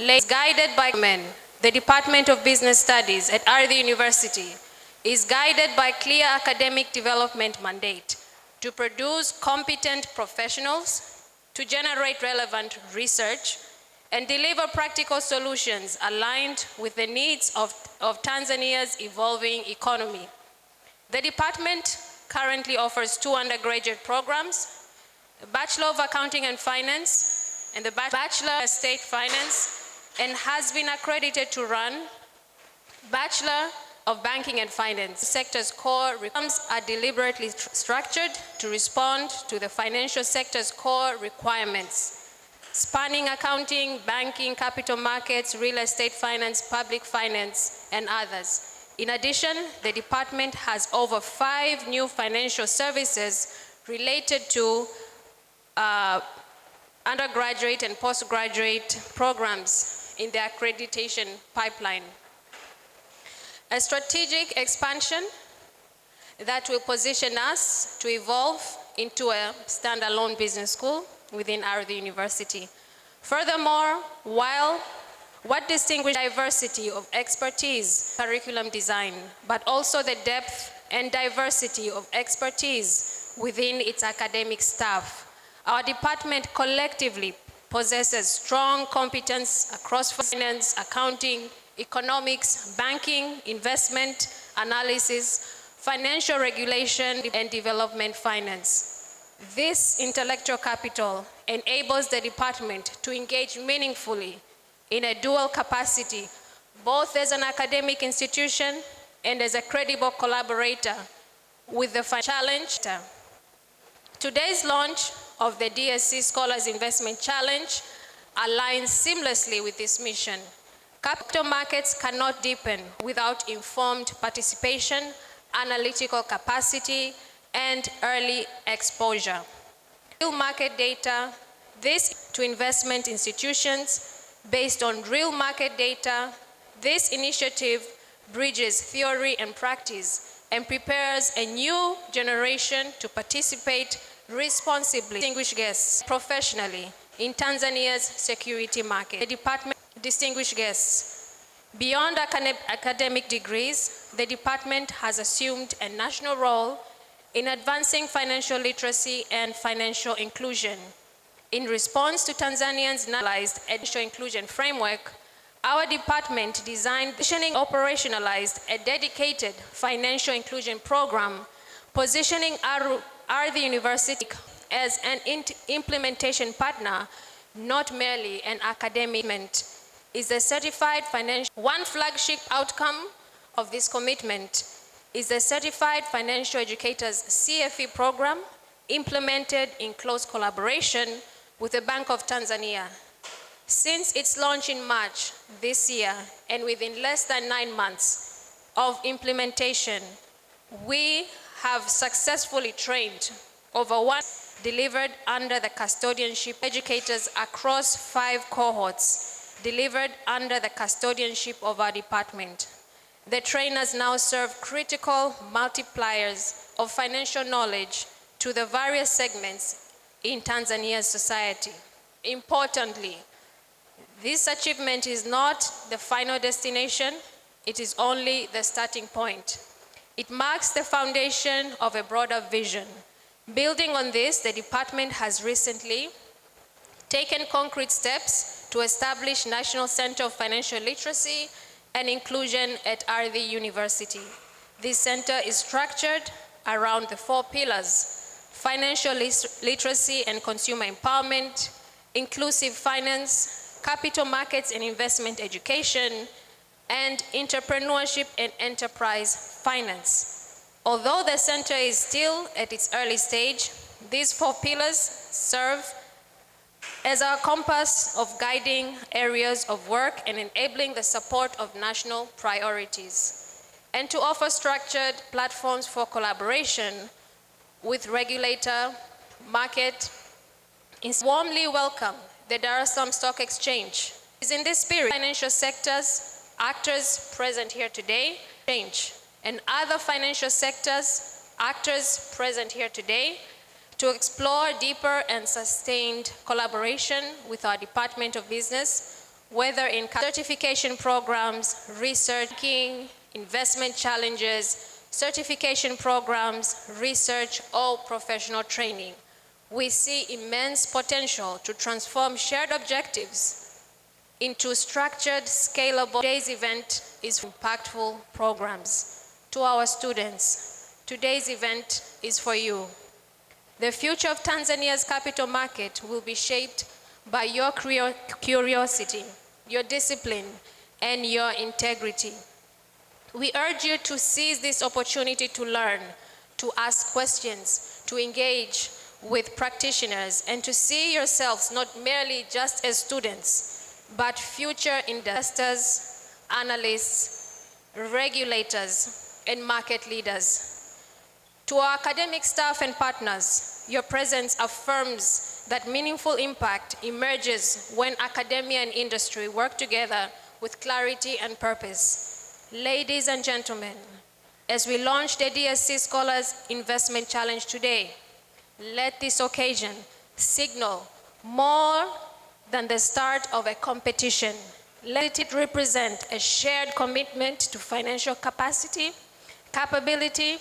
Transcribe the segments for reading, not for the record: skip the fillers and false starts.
Guided by men, the Department of Business Studies at Ardhi University is guided by clear academic development mandate to produce competent professionals, to generate relevant research, and deliver practical solutions aligned with the needs of Tanzania's evolving economy. The department currently offers two undergraduate programs, the Bachelor of Accounting and Finance and the Bachelor of State Finance, and has been accredited to run Bachelor of Banking and Finance. The sector's core requirements are deliberately structured to respond to the financial sector's core requirements, spanning accounting, banking, capital markets, real estate finance, public finance, and others. In addition, the department has over 5 new financial services related to undergraduate and postgraduate programs in the accreditation pipeline. A strategic expansion that will position us to evolve into a standalone business school within Ardhi University. Furthermore, while what distinguishes diversity of expertise, curriculum design, but also the depth and diversity of expertise within its academic staff. Our department collectively possesses strong competence across finance, accounting, economics, banking, investment analysis, financial regulation, and development finance. This intellectual capital enables the department to engage meaningfully in a dual capacity, both as an academic institution and as a credible collaborator with the challenge. Today's launch of the DSC Scholars Investment Challenge aligns seamlessly with this mission. Capital markets cannot deepen without informed participation, analytical capacity, and early exposure. Real market data, this to investment institutions based on real market data, this initiative bridges theory and practice and prepares a new generation to participate responsibly, distinguished guests, professionally in Tanzania's security market. The department, distinguished guests, beyond academic degrees, the department has assumed a national role in advancing financial literacy and financial inclusion. In response to Tanzania's nationalized financial inclusion framework, our department designed and operationalized a dedicated financial inclusion program, positioning Ardhi University as an implementation partner, not merely an academic. Is a certified financial. One flagship outcome of this commitment is the Certified Financial Educators CFE program, implemented in close collaboration with the Bank of Tanzania. Since its launch in March this year, and within less than 9 months of implementation, we have successfully trained over 1 delivered under the custodianship educators across 5 cohorts delivered under the custodianship of our department. The trainers now serve critical multipliers of financial knowledge to the various segments in Tanzania's society. Importantly, this achievement is not the final destination, it is only the starting point. It marks the foundation of a broader vision. Building on this, the department has recently taken concrete steps to establish National Center of Financial Literacy and Inclusion at Ardhi University. This center is structured around the 4 pillars: financial literacy and consumer empowerment, inclusive finance, capital markets and investment education, and entrepreneurship and enterprise finance. Although the center is still at its early stage, these 4 pillars serve as our compass of guiding areas of work and enabling the support of national priorities, and to offer structured platforms for collaboration with regulator, market. Warmly welcome the Dar es Salaam Stock Exchange. In this spirit, financial sectors, actors present here today, exchange, and other financial sectors, actors present here today, to explore deeper and sustained collaboration with our Department of Business Whether in certification programs, research, investment challenges, certification programs, research, or professional training. We see immense potential to transform shared objectives into structured, scalable. Today's event is impactful programs. To our students, today's event is for you. The future of Tanzania's capital market will be shaped by your curiosity, your discipline, and your integrity. We urge you to seize this opportunity to learn, to ask questions, to engage with practitioners, and to see yourselves not merely just as students, but future investors, analysts, regulators, and market leaders. To our academic staff and partners, your presence affirms that meaningful impact emerges when academia and industry work together with clarity and purpose. Ladies and gentlemen, as we launch the DSE Scholars Investment Challenge today, let this occasion signal more than the start of a competition. Let it represent a shared commitment to financial capacity, capability,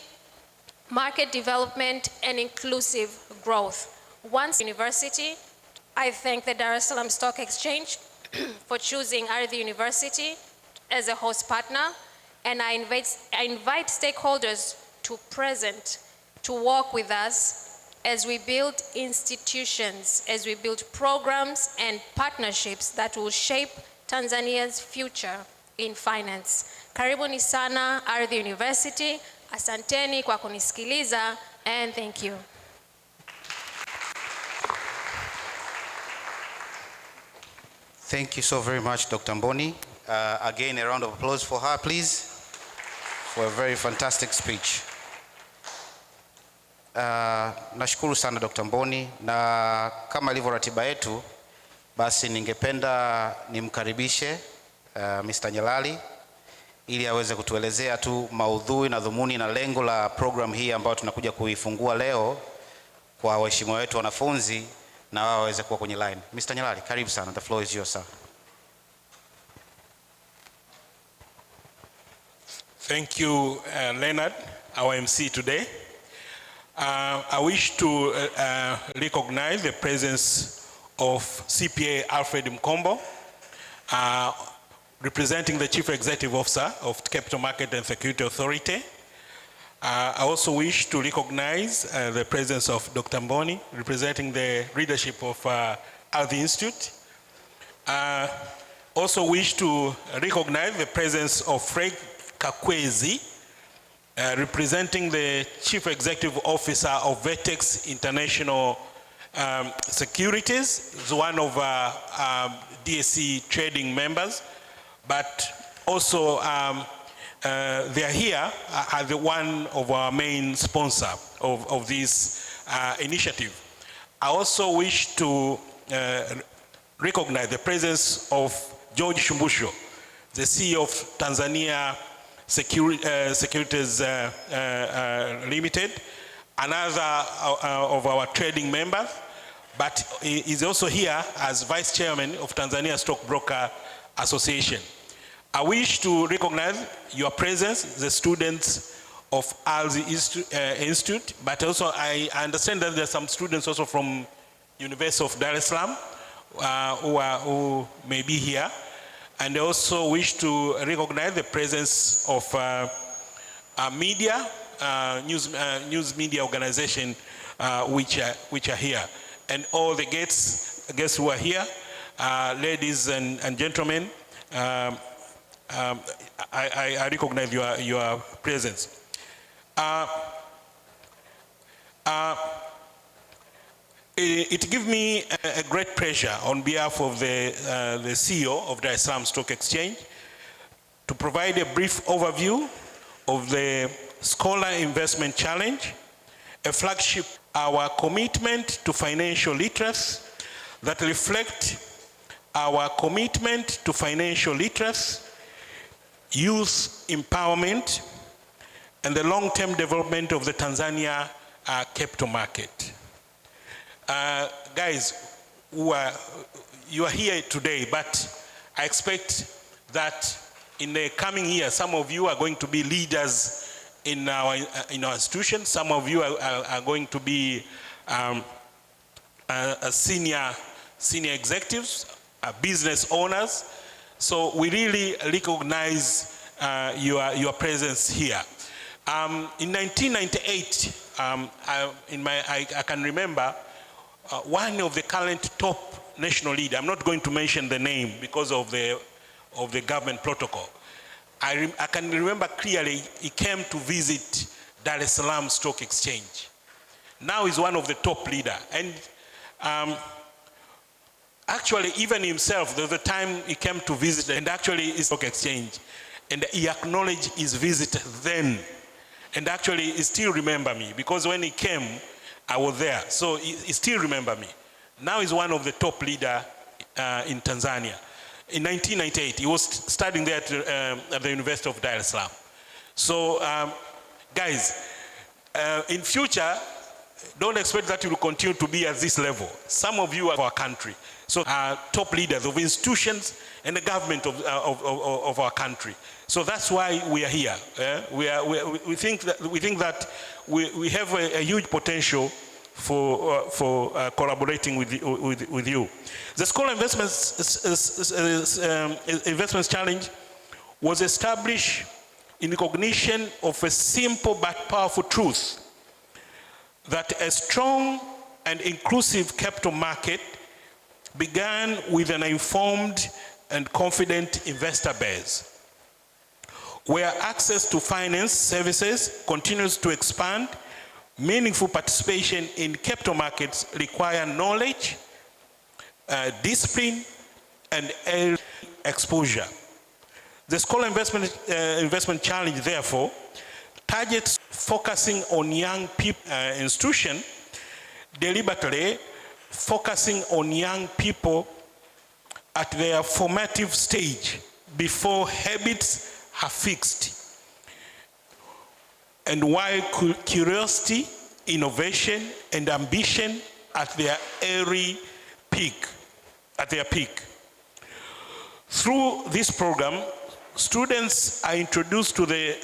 market development, and inclusive growth. Once university, I thank the Dar es Salaam Stock Exchange for choosing Ardhi University as a host partner, and I invite stakeholders to present, to work with us as we build institutions, as we build programs and partnerships that will shape Tanzania's future in finance. Karibuni sana Ardhi University. Asanteni kwa kunisikiliza and thank you. Thank you so very much, Dr. Mboni. Again, a round of applause for her, please, for a very fantastic speech. Nashukuru sana Dr. Mboni, na kama ilivyo ratiba yetu, basi ningependa nimkaribishe Mr. Nyalali ili aweze kutuelezea tu maudhui na dhumuni na lengo la program hii ambayo tunakuja kuifungua leo kwa waheshimiwa wetu wanafunzi na wao waweze kuwa kwenye line. Mr. Nyalali, karibu sana. The floor is yours, sir. Thank you, Leonard, our MC today. I wish to recognize the presence of CPA Alfred Mkombo, representing the Chief Executive Officer of Capital Market and Security Authority. I also wish to recognize the presence of Dr. Mboni, representing the leadership of Ardhi Institute. Also wish to recognize the presence of Frank Kakwezi, representing the Chief Executive Officer of Vertex International Securities, is one of DSE trading members, but also they are here are the one of our main sponsor of this initiative. I also wish to recognize the presence of George Shumbusho, the CEO of Tanzania Securities Limited, another of our trading members, but he is also here as Vice Chairman of Tanzania Stockbroker Association. I wish to recognize your presence, the students of Ardhi Institute, but also I understand that there are some students also from University of Dar es Salaam who may be here. And I also wish to recognize the presence of media, news media organization which are here. And all the guests who are here, ladies and gentlemen, I recognize your presence. It gives me a great pleasure on behalf of the CEO of Dar es Salaam Stock Exchange to provide a brief overview of the Scholar Investment Challenge, a flagship, our commitment to financial literacy that reflect our commitment to financial literacy, youth empowerment, and the long-term development of the Tanzania capital market. Guys, you are here today, but I expect that in the coming year, some of you are going to be leaders in our institution. Some of you are going to be senior executives, business owners. So we really recognize your presence here. In 1998, I can remember one of the current top national leader. I'm not going to mention the name because of the government protocol. I can remember clearly he came to visit Dar es Salaam Stock Exchange. Now he's one of the top leader. And actually, even himself, there was a time he came to visit, and actually his stock exchange, and he acknowledged his visit then. And actually, he still remember me, because when he came, I was there. So he still remember me. Now he's one of the top leader in Tanzania. In 1998, he was studying there at the University of Dar es Salaam. So, guys, in future, don't expect that you will continue to be at this level. Some of you are our country. So top leaders of institutions and the government of our country. So that's why we are here. We think that we have a huge potential for collaborating with you. The Scholar Investments Challenge was established in recognition of a simple but powerful truth that a strong and inclusive capital market began with an informed and confident investor base, where access to finance services continues to expand. Meaningful participation in capital markets require knowledge, discipline, and exposure. The Scholar Investment Challenge, therefore, targets focusing on young people, institution, deliberately focusing on young people at their formative stage before habits are fixed, and while curiosity, innovation, and ambition at their early peak, at their peak. Through this program, students are introduced to the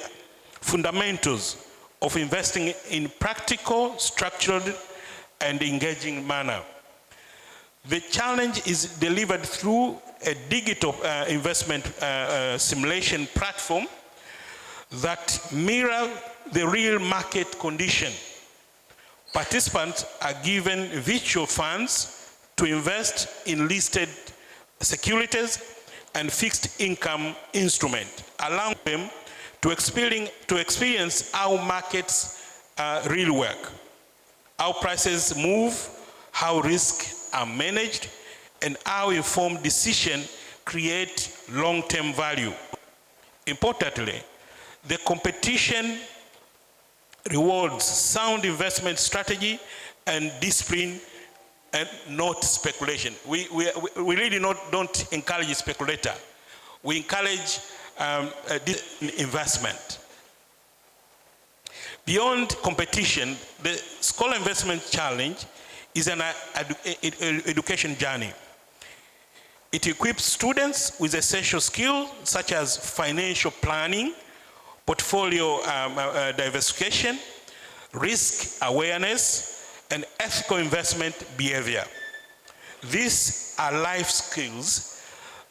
fundamentals of investing in practical, structured, and engaging manner. The challenge is delivered through a digital investment simulation platform that mirror the real market condition. Participants are given virtual funds to invest in listed securities and fixed income instrument, allowing them to experience how markets really work, how prices move, how risks are managed, and how informed decisions create long-term value. Importantly, the competition rewards sound investment strategy and discipline, and not speculation. We really don't encourage speculator. We encourage investment. Beyond competition, the Scholar Investment Challenge is an education journey. It equips students with essential skills such as financial planning, portfolio diversification, risk awareness, and ethical investment behavior. These are life skills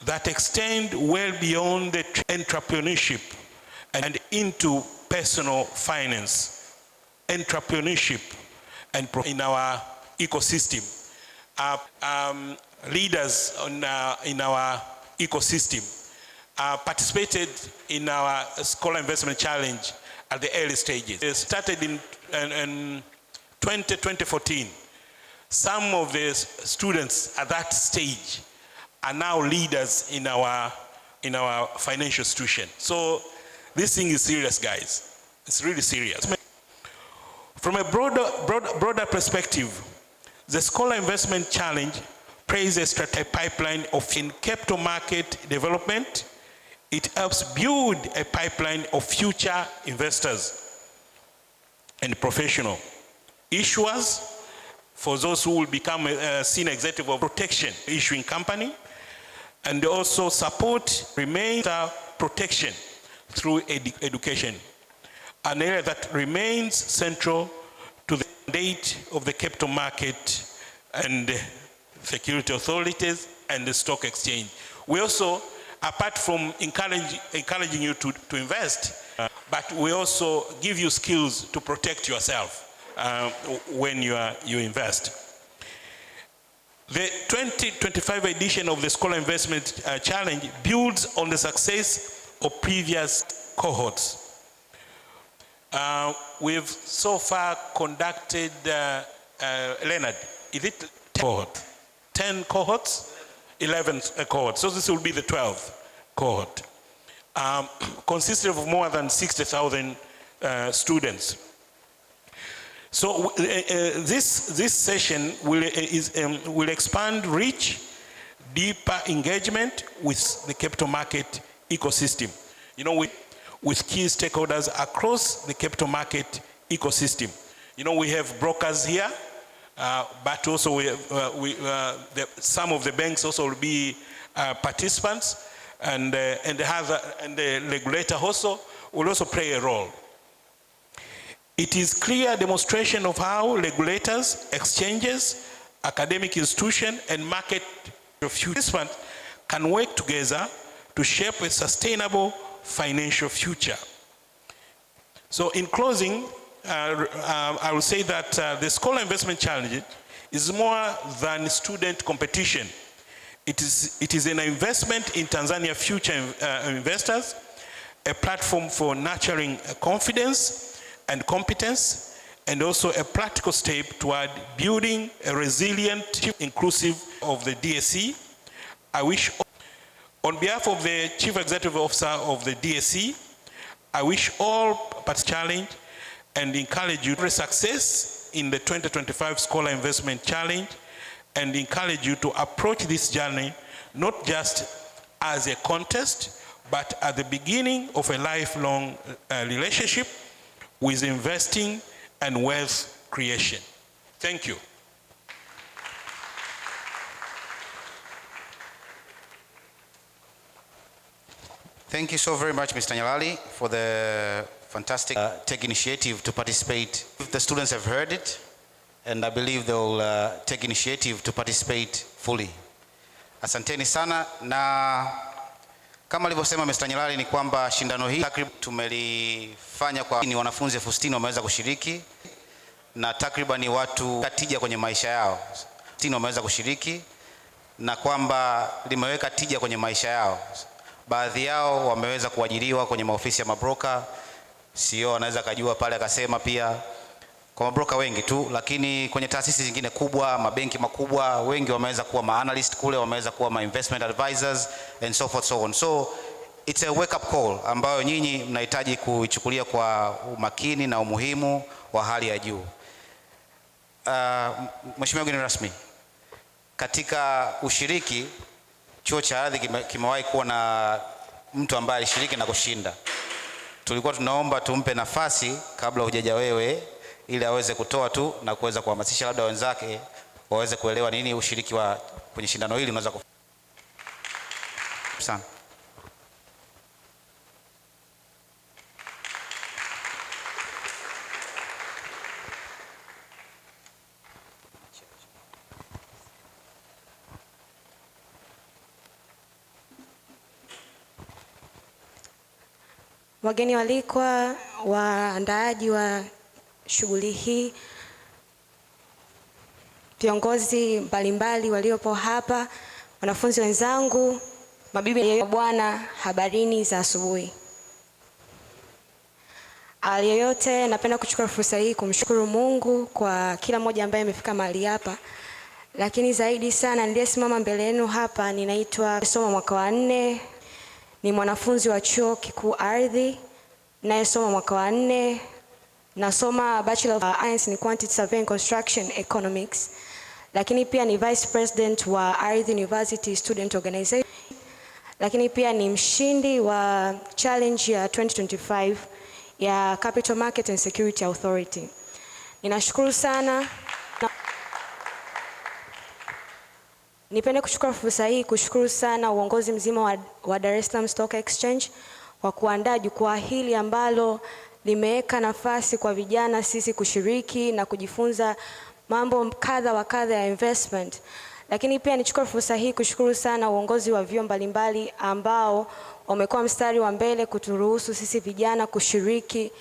that extend well beyond the entrepreneurship and into personal finance, entrepreneurship, and in our ecosystem. Leaders in our ecosystem participated in our Scholar Investment Challenge at the early stages. It started in 2014. Some of the students at that stage are now leaders in our financial institution. So this thing is serious, guys. It's really serious. From a broader perspective, the Scholar Investment Challenge plays a strategic pipeline of in capital market development. It helps build a pipeline of future investors and professional issuers, for those who will become a senior executive of protection issuing company, And also support remains protection through education, an area that remains central to the mandate of the capital market and security authorities and the stock exchange. We also, apart from encouraging you to invest, but we also give you skills to protect yourself when you invest. The 2025 edition of the Scholar Investment Challenge builds on the success of previous cohorts. We've so far conducted, Leonard, is it 10 cohort? 10 cohorts? 11 cohorts. So this will be the 12th cohort. Consisted of more than 60,000 students. So this session will expand reach, deeper engagement with the capital market ecosystem. With key stakeholders across the capital market ecosystem. We have brokers here, but also we have, some of the banks also will be participants, and the regulator also will also play a role. It is clear demonstration of how regulators, exchanges, academic institutions, and market participants can work together to shape a sustainable financial future. So in closing, I will say that the Scholar Investment Challenge is more than student competition. It is an investment in Tanzania future investors, a platform for nurturing confidence and competence, and also a practical step toward building a resilient, inclusive of the DSE. I wish, on behalf of the Chief Executive Officer of the DSE, I wish all participants challenge and encourage you to success in the 2025 Scholar Investment Challenge, and encourage you to approach this journey not just as a contest, but at the beginning of a lifelong relationship with investing and wealth creation. Thank you. Thank you so very much, Mr. Nyalali, for the fantastic take initiative to participate. The students have heard it, and I believe they'll take initiative to participate fully. Asanteni sana, na kama alivyosema Mr. Nyalali ni kwamba shindano hili takriban tumelifanya kwa ni wanafunzi 60,000 wameweza kushiriki, na takriban ni watu tija kwenye maisha yao 60 wameweza kushiriki, na kwamba limeweka tija kwenye maisha yao. Baadhi yao wameweza kuajiriwa kwenye maofisi ya mabroka, CEO anaweza kujua pale akasema pia kwa mabroka wengi tu, lakini kwenye taasisi zingine kubwa, mabenki makubwa, wengi wameweza kuwa ma-analyst kule, wameweza kuwa ma-investment advisors and so forth so on. So it's a wake up call ambayo nyinyi mnahitaji kuichukulia kwa umakini na umuhimu wa hali ya juu. Mheshimiwa mgeni rasmi, katika ushiriki chuo cha ardhi kimewahi kuwa na mtu ambaye alishiriki na kushinda. Tulikuwa tunaomba tumpe nafasi kabla hujaja wewe, ili aweze kutoa tu na kuweza kuhamasisha labda wenzake waweze kuelewa nini ushiriki wa kwenye shindano hili unaweza sana. Wageni walikwa, waandaaji wa shughuli hii, viongozi mbalimbali waliopo hapa, wanafunzi wenzangu, mabibi na bwana, habarini za asubuhi. Awali ya yote, napenda kuchukua fursa hii kumshukuru Mungu kwa kila mmoja ambaye amefika mahali hapa. Lakini zaidi sana niliyesimama mbele yenu hapa, ninaitwa soma mwaka wa 4, ni mwanafunzi wa chuo kikuu Ardhi, nayesoma mwaka wa 4, nasoma Bachelor of Science in Quantity Surveying Construction Economics, lakini pia ni Vice President wa Ardhi University Student Organization, lakini pia ni mshindi wa challenge ya 2025 ya Capital Market and Security Authority. Ninashukuru sana. Nipende kuchukua fursa hii kushukuru sana uongozi mzima wa Dar es Salaam Stock Exchange kwa kuandaa jukwaa hili ambalo limeweka nafasi kwa vijana sisi kushiriki na kujifunza mambo kadha wa kadha ya investment. Lakini pia nichukue fursa hii kushukuru sana uongozi wa vyuo mbalimbali ambao wamekuwa mstari wa mbele kuturuhusu sisi vijana kushiriki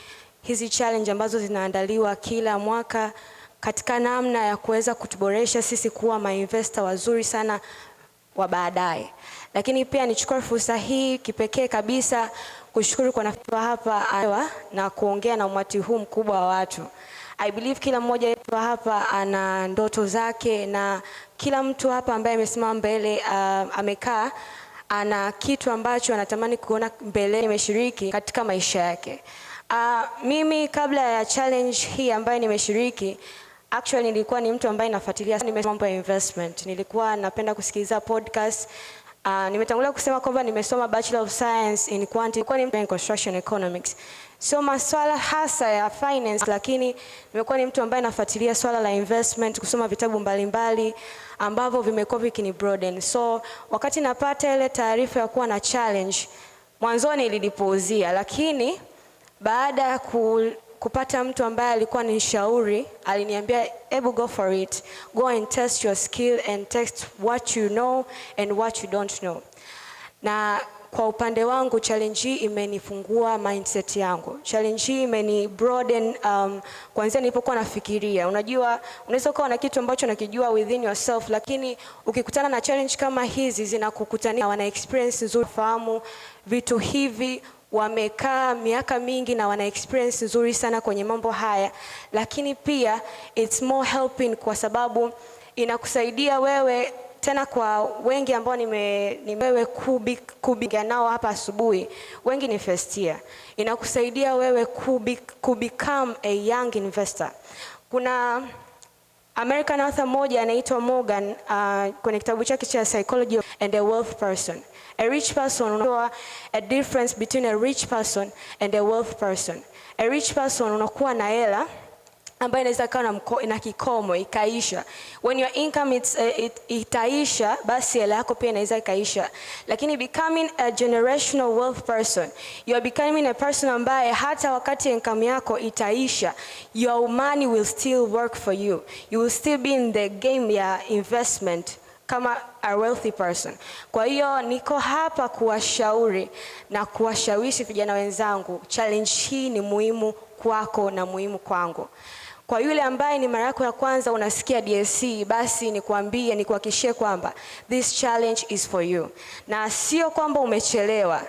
hizi challenge ambazo zinaandaliwa kila mwaka katika namna ya kuweza kutuboresha sisi kuwa mainvestor wazuri sana wa baadaye. Lakini pia nichukue fursa hii kipekee kabisa kushukuru kwa nafasi hapa na kuongea na umati huu mkubwa wa watu. I believe kila mmoja wetu hapa ana ndoto zake na kila mtu hapa ambaye amesimama mbele, amekaa, ana kitu ambacho anatamani kuona mbele nimeshiriki katika maisha yake. Mimi kabla ya challenge hii ambayo nimeshiriki, actually nilikuwa ni mtu ambaye nafuatilia mambo ya investment. Nilikuwa napenda kusikiliza podcast. Nimetangulia kusema kwamba nimesoma Bachelor of Science in Quantity and Construction Economics. Sio maswala hasa ya finance, lakini nimekuwa ni mtu ambaye nafuatilia swala la investment, kusoma vitabu mbalimbali ambavyo vimekuwa vikini broaden. So wakati napata ile taarifa ya kuwa na challenge, mwanzoni ilinipuuzia, lakini baada ya kupata mtu ambaye alikuwa ni shauri, aliniambia, "Ebu go for it, go and test your skill and test what you know and what you don't know." Na kwa upande wangu, challenge hii imenifungua mindset yangu. Challenge hii imeni broaden kuanzia nilipokuwa nafikiria. Unajua, unaweza ukawa na kitu ambacho unakijua within yourself, lakini ukikutana na challenge kama hizi zinakukutania, wana experience nzuri, fahamu vitu hivi, wamekaa miaka mingi na wana experience nzuri sana kwenye mambo haya, lakini pia it's more helping kwa sababu inakusaidia wewe tena. Kwa wengi ambao nimewe kubi nao hapa asubuhi, wengi ni first year, inakusaidia wewe ku become a young investor. Kuna American author moja anaitwa Morgan, kwenye kitabu chake cha Psychology and a Wealth Person. A rich person, unakuwa a difference between a rich person and a wealth person. A rich person, unakuwa na hela ambayo inaweza kuwa na kikomo ikaisha. When your income itaisha, basi hela yako pia inaweza ikaisha. Lakini becoming a generational wealth person, you are becoming a person ambaye hata wakati income yako itaisha, your money will still work for you. You will still be in the game ya investment kama a wealthy person. Kwa hiyo niko hapa kuwashauri na kuwashawishi vijana wenzangu, challenge hii ni muhimu kwako na muhimu kwangu. Kwa yule ambaye ni mara yako ya kwanza unasikia DSE, basi nikuambie, nikuhakikishie kwamba this challenge is for you, na sio kwamba umechelewa.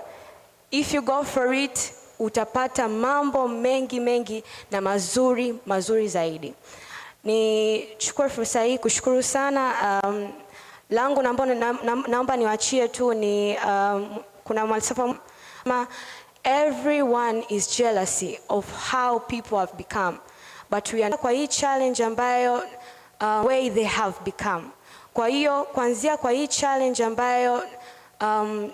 If you go for it, utapata mambo mengi mengi na mazuri mazuri zaidi. Nichukue fursa hii kushukuru sana. Langu naomba niwachie tu ni kuna falsafa ma everyone is jealousy of how people have become, but we are kwa hii challenge ambayo way they have become. Kwa hiyo kuanzia kwa hii challenge ambayo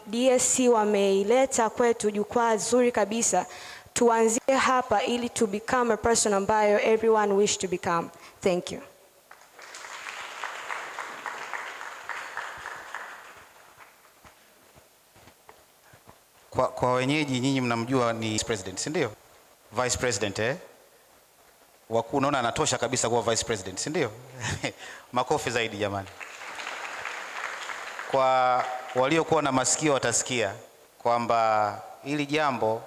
DSE wameileta kwetu, jukwaa zuri kabisa, tuanzie hapa ili to become a person ambayo everyone wish to become. Thank you. Kwa wenyeji nyinyi mnamjua ni president, si ndio? Vice President, eh? Wakuu, naona anatosha kabisa kuwa vice president, si ndio? Makofi zaidi, jamani. Kwa waliokuwa na masikio watasikia kwamba hili jambo,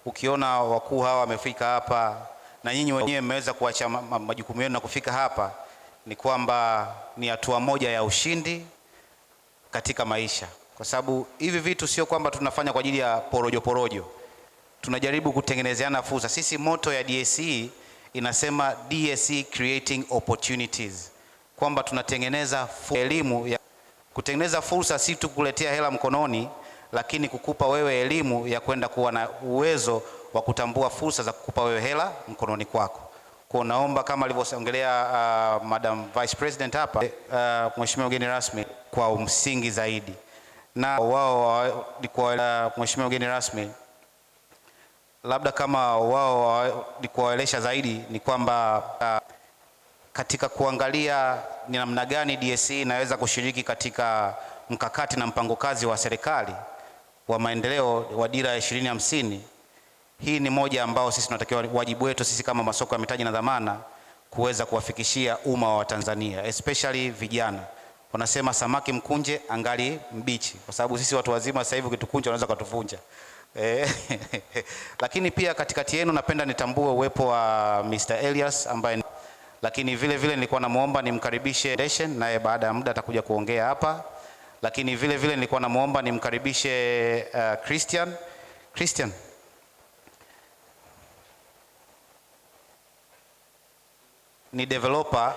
ukiona wakuu hawa wamefika hapa na nyinyi wenyewe mmeweza kuacha majukumu yenu na kufika hapa, ni kwamba ni hatua moja ya ushindi katika maisha, kwa sababu hivi vitu sio kwamba tunafanya kwa ajili ya porojo porojo, tunajaribu kutengenezeana fursa. Sisi motto ya DSE inasema DSE creating opportunities, kwamba tunatengeneza elimu ya kutengeneza fursa, si tu kuletea hela mkononi, lakini kukupa wewe elimu ya kwenda kuwa na uwezo wa kutambua fursa za kukupa wewe hela mkononi kwako. Kwa naomba kama alivyoongelea Madam Vice President hapa, Mheshimiwa mgeni rasmi, kwa msingi zaidi na wao ni kwa Mheshimiwa mgeni rasmi, labda kama wao ni kuwaelesha zaidi ni kwamba Katika kuangalia ni namna gani DSE inaweza kushiriki katika mkakati na mpango kazi wa serikali wa maendeleo wa dira ya 2050. Hii ni moja ambao sisi tunatakiwa, wajibu wetu sisi kama masoko ya mitaji na dhamana kuweza kuwafikishia umma wa Tanzania, especially vijana. Wanasema samaki mkunje angali mbichi, kwa sababu sisi watu wazima sasa hivi ukitukunja unaweza kutuvunja. Lakini pia katikati yenu napenda nitambue uwepo wa Mr. Elias ambaye, lakini vile vile nilikuwa namuomba nimkaribishe naye baada ya muda atakuja kuongea hapa. Lakini vile vile nilikuwa namuomba nimkaribishe Christian. Christian ni developer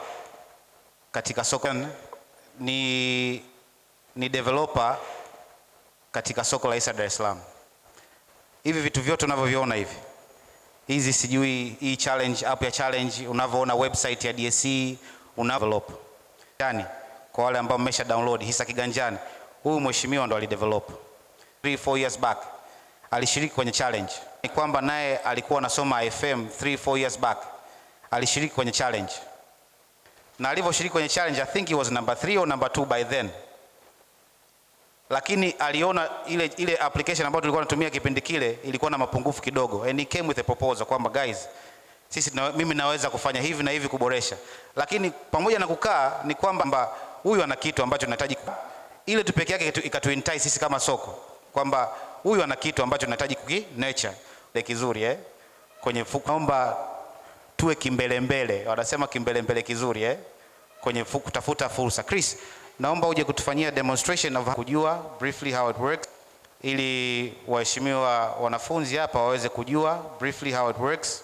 katika soko, ni developer katika soko la hisa Dar es Salaam. Hivi vitu vyote unavyoviona hivi, hizi sijui hii challenge, app ya challenge, unavyoona website ya DSE, una develop. Yani kwa wale ambao mmesha download Hisa Kiganjani, huyu mheshimiwa ndo alidevelop 3 4 years back, alishiriki kwenye challenge. Ni kwamba naye alikuwa anasoma IFM 3 4 years back, alishiriki kwenye challenge, na alivyoshiriki kwenye challenge, I think he was number 3 or number 2 by then, lakini aliona ile application ambayo tulikuwa tunatumia kipindi kile ilikuwa na mapungufu kidogo, and he came with a proposal kwamba guys, sisi mimi naweza kufanya hivi na hivi kuboresha. Lakini pamoja na kukaa ni kwamba huyu ana kitu ambacho tunahitaji, ile tu peke yake ikatuentice sisi kama soko kwamba huyu ana kitu ambacho tunahitaji kuki nurture kizuri kwenye naomba tuwe kimbelembele, wanasema kimbelembele kizuri kwenye kutafuta fursa. Chris, naomba uje kutufanyia demonstration of kujua briefly how it works, ili waheshimiwa wanafunzi hapa waweze kujua briefly how it works.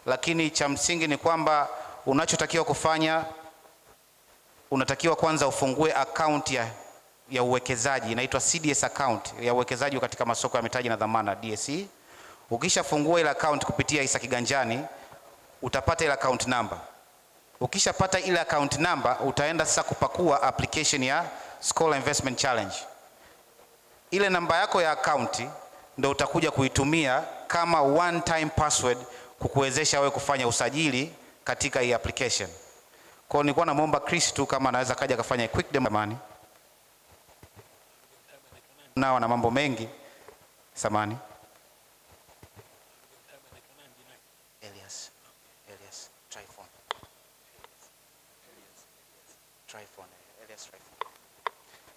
Lakini cha msingi ni kwamba unachotakiwa kufanya, unatakiwa kwanza ufungue account ya uwekezaji, inaitwa CDS account ya uwekezaji katika masoko ya mitaji na dhamana DSE. Ukishafungua ile account kupitia Hisa Kiganjani utapata ile account number. Ukishapata ile account number utaenda sasa kupakua application ya Scholar Investment Challenge. Ile namba yako ya account ndio utakuja kuitumia kama one time password kukuwezesha wewe kufanya usajili katika hii application. Kwa hiyo nilikuwa namuomba Chris tu kama anaweza kaja akafanya quick demo. Samani. Nao na mambo mengi. Samani. Elias. Elias Tryphon. Tryphon. Elias Tryphon.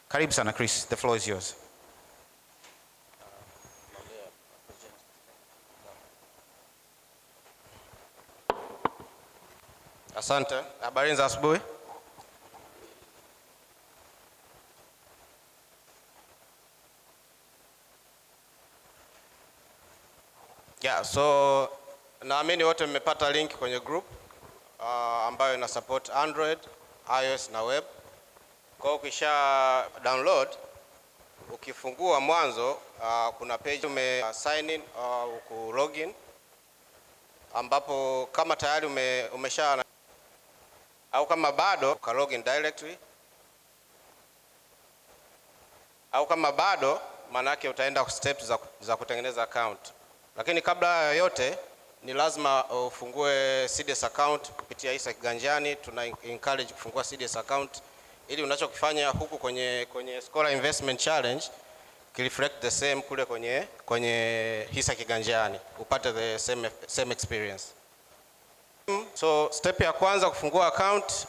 Karibu sana Chris, the floor is yours. Asante. Habari za asubuhi. Yeah, so naamini wote mmepata link kwenye group ambayo ina support Android, iOS na web. Kwa hiyo ukisha download, ukifungua mwanzo, kuna page ume sign in au ku login, ambapo kama tayari umesha au kama bado uka login directly, au kama bado manake utaenda steps za kutengeneza account. Lakini kabla ya yote ni lazima ufungue CDS account kupitia Hisa Kiganjani. Tuna encourage kufungua CDS account ili unachokifanya huku kwenye Scholar Investment Challenge kireflect the same kule kwenye Hisa Kiganjani, upate the same experience. So step ya kwanza kufungua account,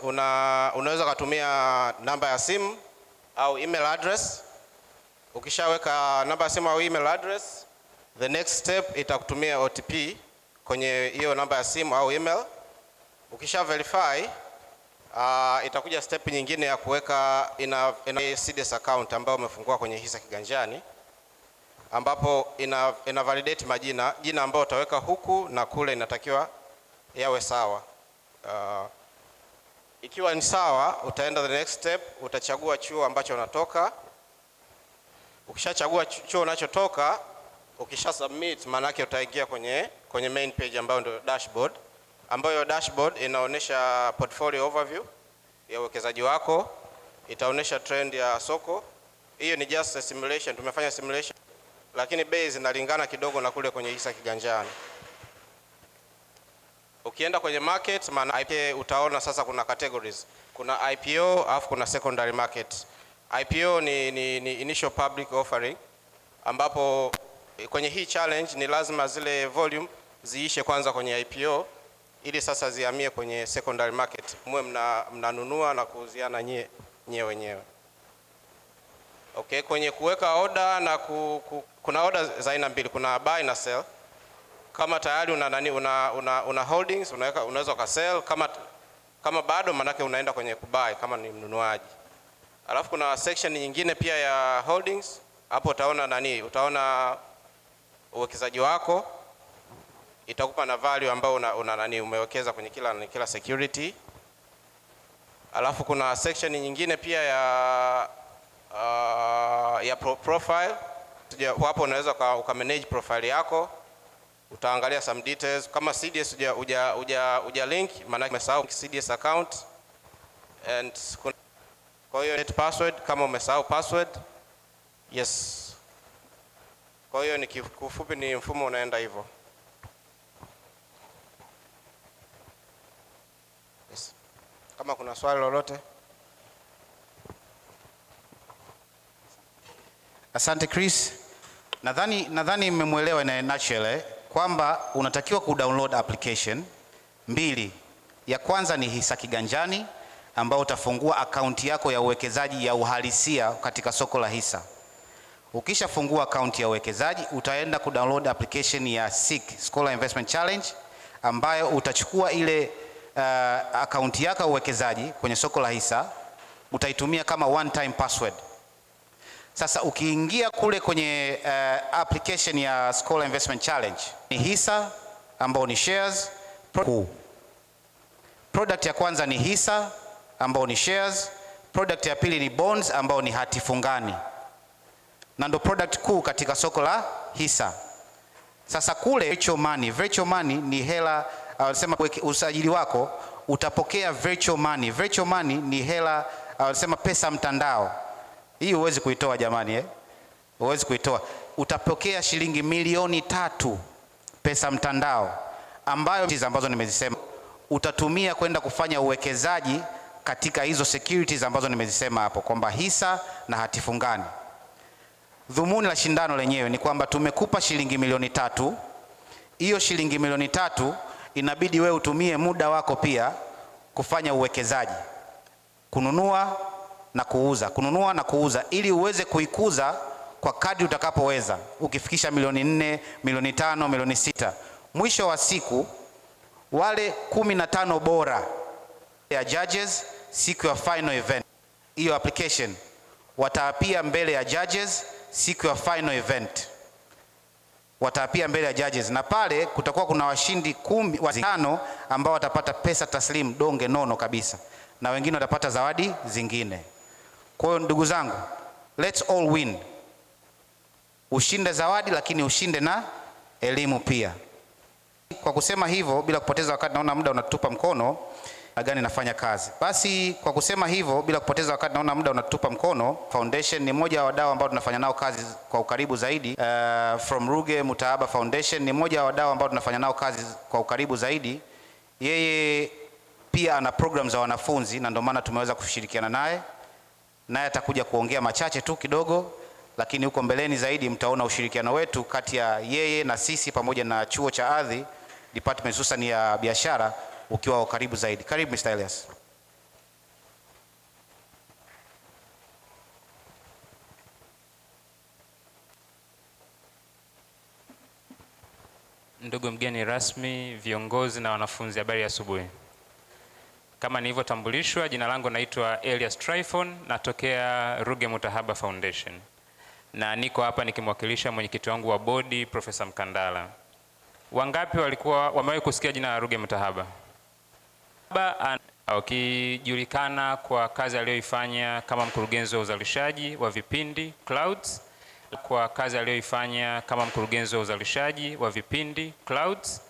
unaweza kutumia namba ya simu au email address. Ukishaweka namba ya simu au email address, the next step itakutumia OTP kwenye hiyo namba ya simu au email. Ukisha verify, itakuja step nyingine ya kuweka ina CDS account ambayo umefungua kwenye Hisa Kiganjani, ambapo ina validate majina, jina ambayo utaweka huku na kule inatakiwa yawe sawa. Ikiwa ni sawa, utaenda the next step, utachagua chuo ambacho unatoka. Ukishachagua chuo unachotoka, ukisha submit, maana yake utaingia kwenye main page ambayo ndio dashboard, ambayo dashboard inaonyesha portfolio overview ya uwekezaji wako, itaonyesha trend ya soko. Hiyo ni just a simulation, tumefanya simulation, lakini bei zinalingana kidogo na kule kwenye Hisa Kiganjani. Ukienda kwenye market, maana yake utaona sasa kuna categories. Kuna IPO alafu kuna secondary market. IPO ni initial public offering, ambapo kwenye hii challenge ni lazima zile volume ziishe kwanza kwenye IPO ili sasa zihamie kwenye secondary market, muwe mnanunua na kuuziana nyie wenyewe. Okay, kwenye kuweka order na kuna order za aina mbili, kuna buy na sell. Kama tayari una nani, una holdings, unaweza ukasell. Kama bado, manake unaenda kwenye kubuy kama ni mnunuaji. Alafu kuna section nyingine pia ya holdings, hapo utaona nani, utaona uwekezaji wako, itakupa na value ambayo una nani umewekeza kwenye kila security. Alafu kuna section nyingine pia ya profile. Hapo unaweza uka manage profile yako, utaangalia some details kama CDS huja link, maana umesahau CDS account, and kwa hiyo net password kama umesahau password. Yes. Kwa hiyo ni kifupi ni mfumo unaenda hivyo. Yes. Kama kuna swali lolote. Asante Chris. Nadhani mmemwelewa in a nutshell, kwamba unatakiwa kudownload application mbili. Ya kwanza ni Hisa Kiganjani, ambao utafungua akaunti yako ya uwekezaji ya uhalisia katika soko la hisa. Ukishafungua akaunti ya uwekezaji, utaenda kudownload application ya SIC, Scholar Investment Challenge, ambayo utachukua ile akaunti yako ya uwekezaji kwenye soko la hisa, utaitumia kama one time password. Sasa ukiingia kule kwenye application ya Scholar Investment Challenge, ni hisa ambao ni shares. Product ya kwanza ni hisa ambao ni shares. Product ya pili ni bonds ambao ni hati fungani, na ndo product kuu katika soko la hisa. Sasa kule virtual money, virtual money ni hela, wanasema usajili wako utapokea virtual money. Virtual money ni hela, wanasema pesa mtandao. Hii huwezi kuitoa jamani, Huwezi kuitoa. Utapokea shilingi 3,000,000 pesa mtandao, ambayo hizi ambazo nimezisema utatumia kwenda kufanya uwekezaji katika hizo securities ambazo nimezisema hapo, kwamba hisa na hati fungani. Dhumuni la shindano lenyewe ni kwamba tumekupa shilingi 3,000,000. Hiyo shilingi 3,000,000 inabidi wewe utumie muda wako pia kufanya uwekezaji, kununua na kuuza, kununua na kuuza, ili uweze kuikuza kwa kadri utakapoweza. Ukifikisha 4,000,000, 5,000,000, 6,000,000, mwisho wa siku wale 15 bora ya judges siku ya final event, hiyo application wataapia mbele ya judges siku ya final event, wataapia mbele ya judges, na pale kutakuwa kuna washindi 15 ambao watapata pesa taslimu, donge nono kabisa, na wengine watapata zawadi zingine. Kwa hiyo ndugu zangu, let's all win. Ushinde zawadi, lakini ushinde na elimu pia. Kwa kusema hivyo, bila kupoteza wakati, naona muda unatupa mkono, na gani nafanya kazi. Basi kwa kusema hivyo, bila kupoteza wakati, naona muda unatupa mkono, Foundation ni moja wa wadau ambao tunafanya nao kazi kwa ukaribu zaidi. From Ruge Mutahaba Foundation ni moja wa wadau ambao tunafanya nao kazi kwa ukaribu zaidi. Yeye pia ana program za wanafunzi, na ndio maana tumeweza kushirikiana naye. Naye atakuja kuongea machache tu kidogo, lakini huko mbeleni zaidi mtaona ushirikiano wetu kati ya yeye na sisi pamoja na chuo cha ardhi department hususan ya biashara ukiwa wa karibu zaidi. Karibu Mr. Elias. Ndugu mgeni rasmi, viongozi na wanafunzi, habari ya asubuhi. Kama nilivyotambulishwa, jina langu naitwa Elias Tryphon, natokea Ruge Mutahaba Foundation. Na niko hapa nikimwakilisha mwenyekiti wangu wa bodi Profesa Mkandala. Wangapi walikuwa wamewahi kusikia jina la Ruge Mutahaba? Akijulikana kwa kazi aliyoifanya kama mkurugenzi wa uzalishaji wa vipindi Clouds, kwa kazi aliyoifanya kama mkurugenzi wa uzalishaji wa vipindi Clouds,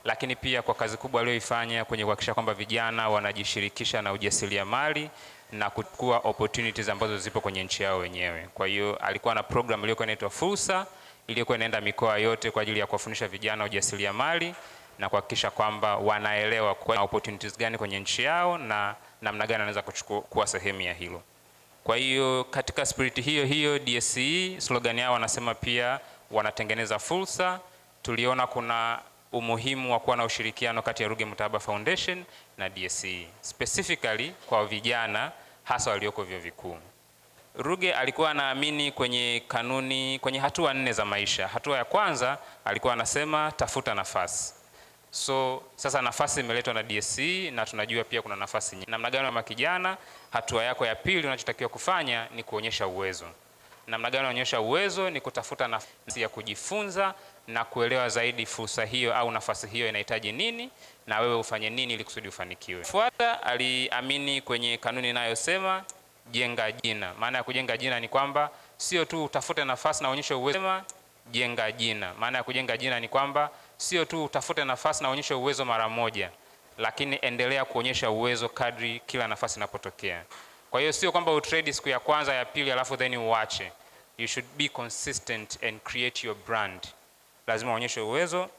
lakini pia kwa kazi kubwa aliyoifanya kwenye kuhakikisha kwamba vijana wanajishirikisha na ujasiriamali na kuchukua opportunities ambazo zipo kwenye nchi yao wenyewe. Kwa hiyo alikuwa na program iliyokuwa inaitwa Fursa, iliyokuwa inaenda mikoa yote kwa ajili ya kuwafundisha vijana ujasiriamali na kuhakikisha kwamba wanaelewa kwa opportunities gani kwenye nchi yao na namna gani wanaweza kuchukua kuwa sehemu ya hilo. Kwa hiyo katika spirit hiyo hiyo, DSE slogan yao wanasema pia wanatengeneza fursa. Tuliona kuna umuhimu wa kuwa na ushirikiano kati ya Ruge Mutahaba Foundation na DSE, specifically kwa vijana hasa walioko vyuo vikuu. Ruge alikuwa anaamini kwenye kanuni, kwenye hatua nne za maisha. Hatua ya kwanza alikuwa anasema tafuta nafasi. So sasa nafasi imeletwa na DSE na tunajua pia kuna nafasi nyingi. Namna gani kama kijana, hatua yako ya pili unachotakiwa kufanya ni kuonyesha uwezo. Namna gani unaonyesha uwezo? Ni kutafuta nafasi ya kujifunza na kuelewa zaidi fursa hiyo au nafasi hiyo inahitaji nini na wewe ufanye nini ili kusudi ufanikiwe. Fuata, aliamini kwenye kanuni inayosema jenga jina. Maana ya kujenga jina ni kwamba sio tu utafute nafasi na uonyeshe uwezo. Jenga jina. Maana ya kujenga jina ni kwamba sio tu utafute nafasi na uonyeshe uwezo mara moja, lakini endelea kuonyesha uwezo kadri kila nafasi inapotokea. Kwa hiyo sio kwamba utrade siku ya kwanza, ya pili, alafu then uache. You should be consistent and create your brand. Lazima uonyeshe uwezo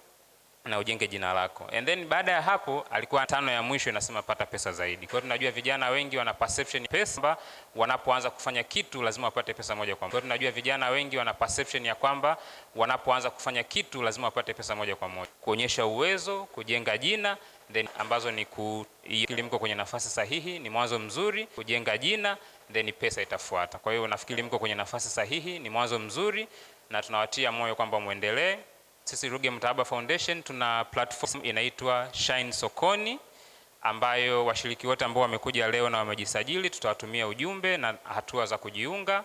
na ujenge jina lako. And then baada ya hapo alikuwa tano ya mwisho inasema pata pesa zaidi. Kwa hiyo tunajua vijana wengi wana perception pesa, wanapoanza kufanya kitu lazima wapate pesa moja kwa moja. Kwa hiyo tunajua vijana wengi wana perception ya kwamba wanapoanza kufanya kitu lazima wapate pesa moja kwa moja. Kuonyesha uwezo, kujenga jina, then ambazo ni mko kwenye nafasi sahihi, ni mwanzo mzuri. Kujenga jina, then pesa itafuata. Kwa hiyo nafikiri mko kwenye nafasi sahihi, ni mwanzo mzuri na tunawatia moyo kwamba muendelee. Sisi Ruge Mutahaba Foundation tuna platform inaitwa Shine Sokoni, ambayo washiriki wote ambao wamekuja leo na wamejisajili tutawatumia ujumbe na hatua za kujiunga.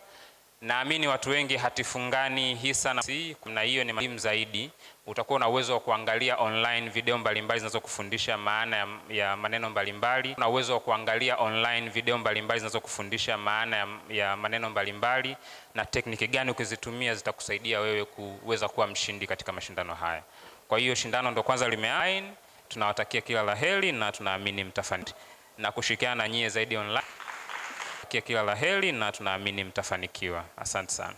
Naamini watu wengi hatifungani hisa na kuna hiyo ni muhimu zaidi. Utakuwa na uwezo wa kuangalia online video mbalimbali zinazokufundisha maana ya maneno mbalimbali. Una uwezo wa kuangalia online video mbalimbali zinazokufundisha maana ya maneno mbalimbali na tekniki gani ukizitumia zitakusaidia wewe kuweza kuwa mshindi katika mashindano haya. Kwa hiyo shindano ndo kwanza limeain, tunawatakia kila la heri na tunaamini mtafanikiwa na kushirikiana na nyie zaidi online. Kila la heri na tunaamini mtafanikiwa. Asante sana.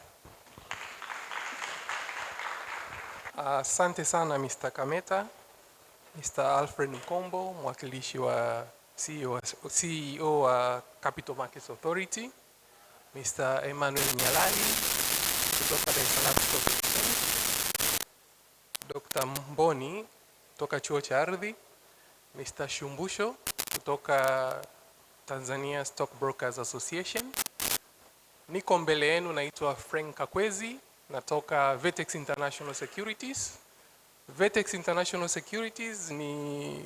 Asante sana Mr. Kameta, Mr. Alfred Mkombo, mwakilishi wa CEO wa Capital Markets Authority, Mr. Emmanuel Nyalali kutoka Dar es Salaam Stock Exchange, Dr. Mboni kutoka Chuo cha Ardhi, Mr. Shumbusho kutoka Tanzania Stockbrokers Association. Niko mbele yenu, naitwa Frank Kakwezi, natoka Vetex International Securities. Vetex International Securities ni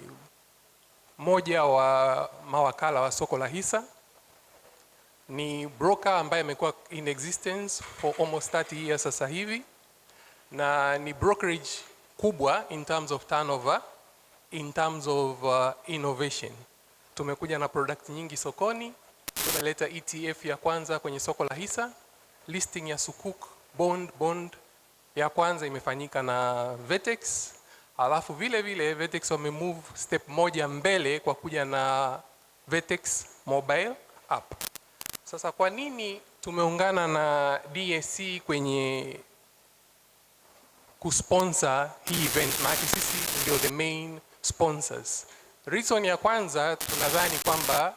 moja wa mawakala wa soko la hisa. Ni broker ambaye amekuwa in existence for almost 30 years sasa hivi, na ni brokerage kubwa in terms of turnover, in terms of innovation. Tumekuja na product nyingi sokoni. Tumeleta ETF ya kwanza kwenye soko la hisa, listing ya sukuk bond ya kwanza imefanyika na Vetex. Alafu vile vile Vetex wame move step moja mbele kwa kuja na Vetex mobile app. Sasa kwa nini tumeungana na DSE kwenye kusponsor hii event? Maana sisi ndio the main sponsors. Reason ya kwanza, tunadhani kwamba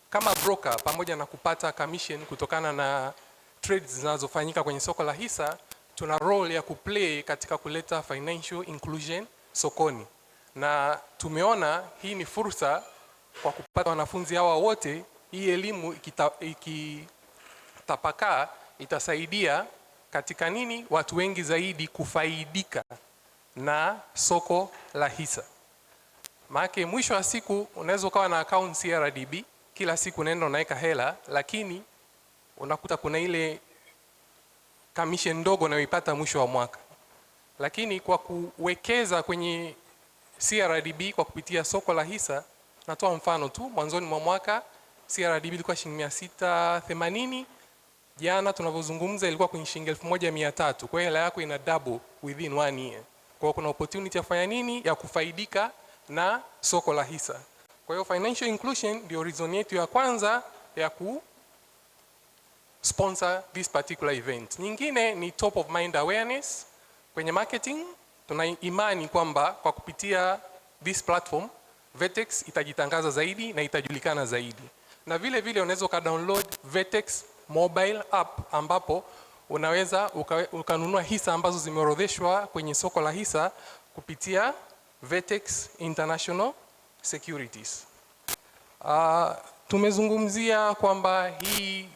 kama broker, pamoja na kupata commission kutokana na trades zinazofanyika kwenye soko la hisa, tuna role ya kuplay katika kuleta financial inclusion sokoni, na tumeona hii ni fursa kwa kupata wanafunzi hawa wote. Hii elimu ikitapakaa itasaidia katika nini, watu wengi zaidi kufaidika na soko la hisa. Maana mwisho wa siku unaweza ukawa na account CRDB, kila siku unaenda unaweka hela, lakini unakuta kuna ile commission ndogo unayoipata mwisho wa mwaka. Lakini kwa kuwekeza kwenye CRDB kwa kupitia soko la hisa, natoa mfano tu, mwanzoni mwa mwaka CRDB ilikuwa shilingi 680, jana tunavyozungumza ilikuwa kwenye shilingi 1300. Kwa hiyo hela yako ina double within one year. Kwa hiyo kuna opportunity ya kufanya nini? Ya kufaidika na soko la hisa. Kwa hiyo financial inclusion ndio reason yetu ya kwanza ya ku sponsor this particular event. Nyingine ni top of mind awareness kwenye marketing. Tuna imani kwamba kwa kupitia this platform Vertex itajitangaza zaidi na itajulikana zaidi. Na vile vile unaweza ukadownload Vertex mobile app ambapo unaweza ukanunua hisa ambazo zimeorodheshwa kwenye soko la hisa kupitia Vertex International Securities. Tumezungumzia kwamba hii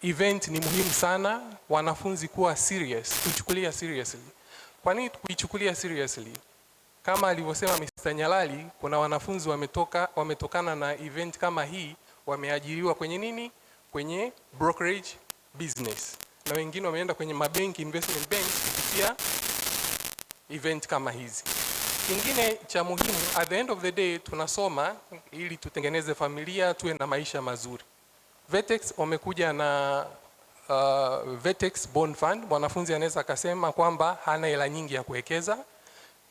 event ni muhimu sana wanafunzi kuwa serious, kuichukulia seriously. Kwa nini kuichukulia seriously? Kama alivyosema Mr. Nyalali, kuna wanafunzi wametokana na event kama hii, wameajiriwa kwenye nini? Kwenye brokerage business, na wengine wameenda kwenye mabenki, investment banks kupitia event kama hizi. Kingine cha muhimu, at the end of the day tunasoma ili tutengeneze familia, tuwe na maisha mazuri. Vertex wamekuja na Vertex Bond Fund. Mwanafunzi anaweza akasema kwamba hana hela nyingi ya kuwekeza.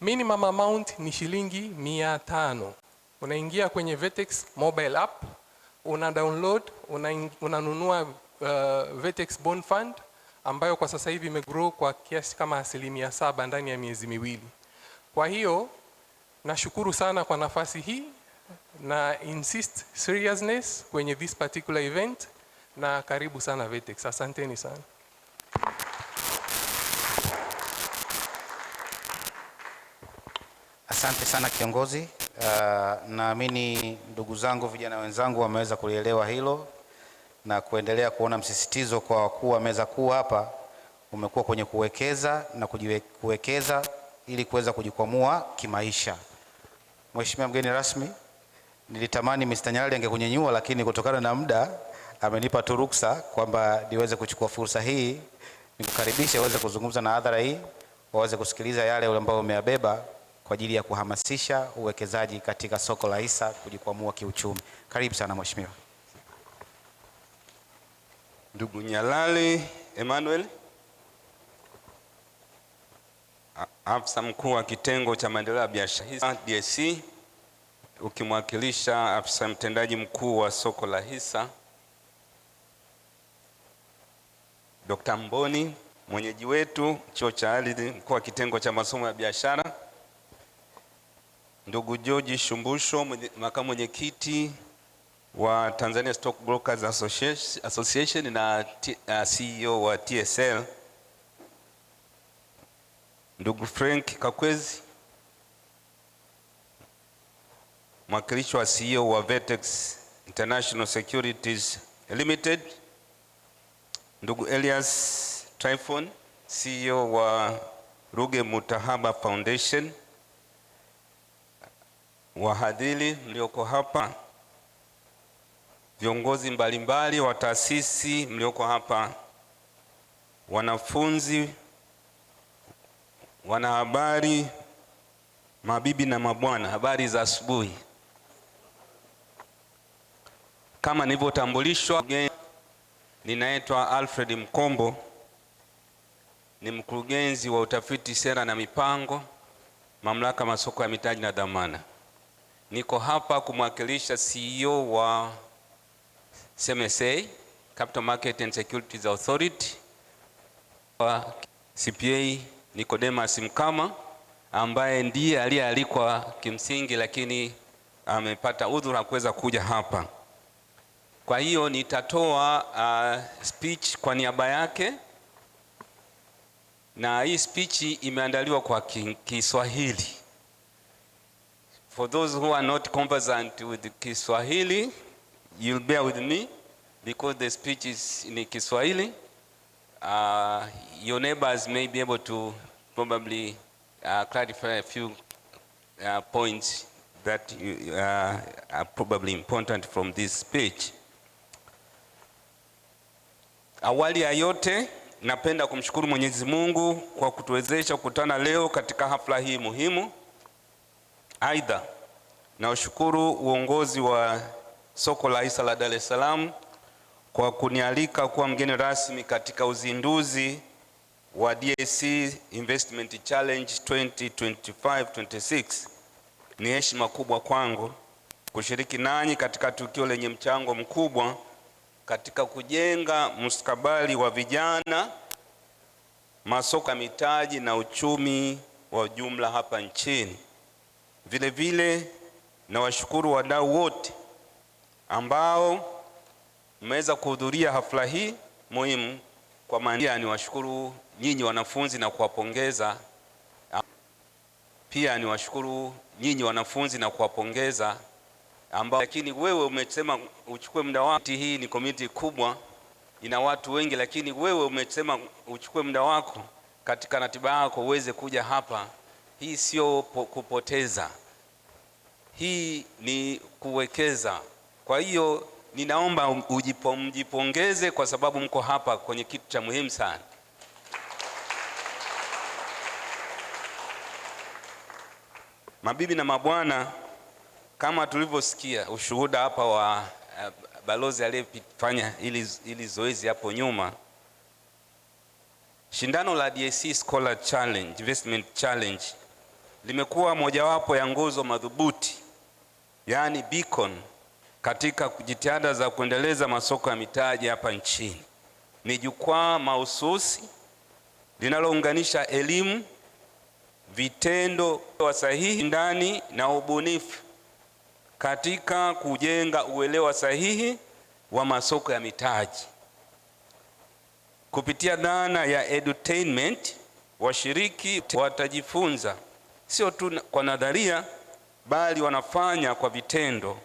Minimum amount ni shilingi 500. Unaingia kwenye Vertex mobile app, una download, unanunua Vertex Bond Fund ambayo kwa sasa hivi imegrow kwa kiasi kama 7% ndani ya miezi 2. Kwa hiyo nashukuru sana kwa nafasi hii na insist seriousness kwenye this particular event, na karibu sana Vertex. Asanteni sana. Asante sana kiongozi. Naamini ndugu zangu vijana wenzangu wameweza kulielewa hilo na kuendelea kuona msisitizo kwa wakuu wa meza kuu hapa umekuwa kwenye kuwekeza na kuwekeza ili kuweza kujikwamua kimaisha. Mheshimiwa mgeni rasmi, nilitamani Mr. Nyalali angekunyenyua, lakini kutokana na muda amenipa tu ruksa kwamba niweze kuchukua fursa hii nikukaribishe uweze kuzungumza na hadhara hii, waweze kusikiliza yale ambayo umeyabeba kwa ajili ya kuhamasisha uwekezaji katika soko la hisa kujikwamua kiuchumi. Karibu sana mheshimiwa. Ndugu Nyalali Emmanuel, afisa mkuu wa kitengo cha maendeleo ya biashara DSC, ukimwakilisha afisa mtendaji mkuu wa soko la hisa Dr. Mboni, mwenyeji wetu chuo cha ardhi, mkuu wa kitengo cha masomo ya biashara, ndugu George Shumbusho, makamu mwenyekiti wa Tanzania Stock Brokers Association na CEO wa TSL, ndugu Frank Kakwezi, mwakilishi wa CEO wa Vertex International Securities Limited, ndugu Elias Tryphon, CEO wa Ruge Mutahaba Foundation, wahadhiri mlioko hapa, viongozi mbalimbali wa taasisi mlioko hapa, wanafunzi, wanahabari, mabibi na mabwana, habari za asubuhi. Kama nilivyotambulishwa, ninaitwa Alfred Mkombo, ni mkurugenzi wa utafiti, sera na mipango, Mamlaka Masoko ya Mitaji na Dhamana. Niko hapa kumwakilisha CEO wa CMSA, Capital Market and Securities Authority, wa CPA Nicodemus Mkama, ambaye ndiye aliyealikwa kimsingi, lakini amepata udhuru hakuweza kuja hapa. Kwa hiyo nitatoa speech kwa niaba yake, na hii speech imeandaliwa kwa Kiswahili. For those who are not conversant with Kiswahili, you'll bear with me because the speech is in Kiswahili. Your neighbors may be able to probably clarify a few points that are probably important from this speech. Awali ya yote, napenda kumshukuru Mwenyezi Mungu kwa kutuwezesha kukutana leo katika hafla hii muhimu. Aidha, naushukuru uongozi wa soko la hisa la Dar es Salaam kwa kunialika kuwa mgeni rasmi katika uzinduzi wa DSC Investment Challenge 2025-26. Ni heshima kubwa kwangu kushiriki nanyi katika tukio lenye mchango mkubwa katika kujenga mustakabali wa vijana masoko ya mitaji na uchumi wa jumla hapa nchini. Vile vile nawashukuru wadau wote ambao mmeweza kuhudhuria hafla hii muhimu. Kwa maana niwashukuru nyinyi wanafunzi na kuwapongeza. Pia niwashukuru nyinyi wanafunzi na kuwapongeza ambao, lakini wewe umesema uchukue muda wako. Hii ni community kubwa, ina watu wengi, lakini wewe umesema uchukue muda wako katika ratiba yako uweze kuja hapa. Hii sio kupoteza, hii ni kuwekeza. Kwa hiyo ninaomba mjipongeze kwa sababu mko hapa kwenye kitu cha muhimu sana. Mabibi na mabwana, kama tulivyosikia ushuhuda hapa wa balozi aliyefanya ili zoezi hapo nyuma, shindano la DSE Scholar Challenge, Investment Challenge limekuwa mojawapo ya nguzo madhubuti, yaani beacon, katika jitihada za kuendeleza masoko ya mitaji hapa nchini. Ni jukwaa mahususi linalounganisha elimu, vitendo wa sahihi ndani na ubunifu katika kujenga uelewa sahihi wa masoko ya mitaji. Kupitia dhana ya edutainment, washiriki watajifunza sio tu kwa nadharia, bali wanafanya kwa vitendo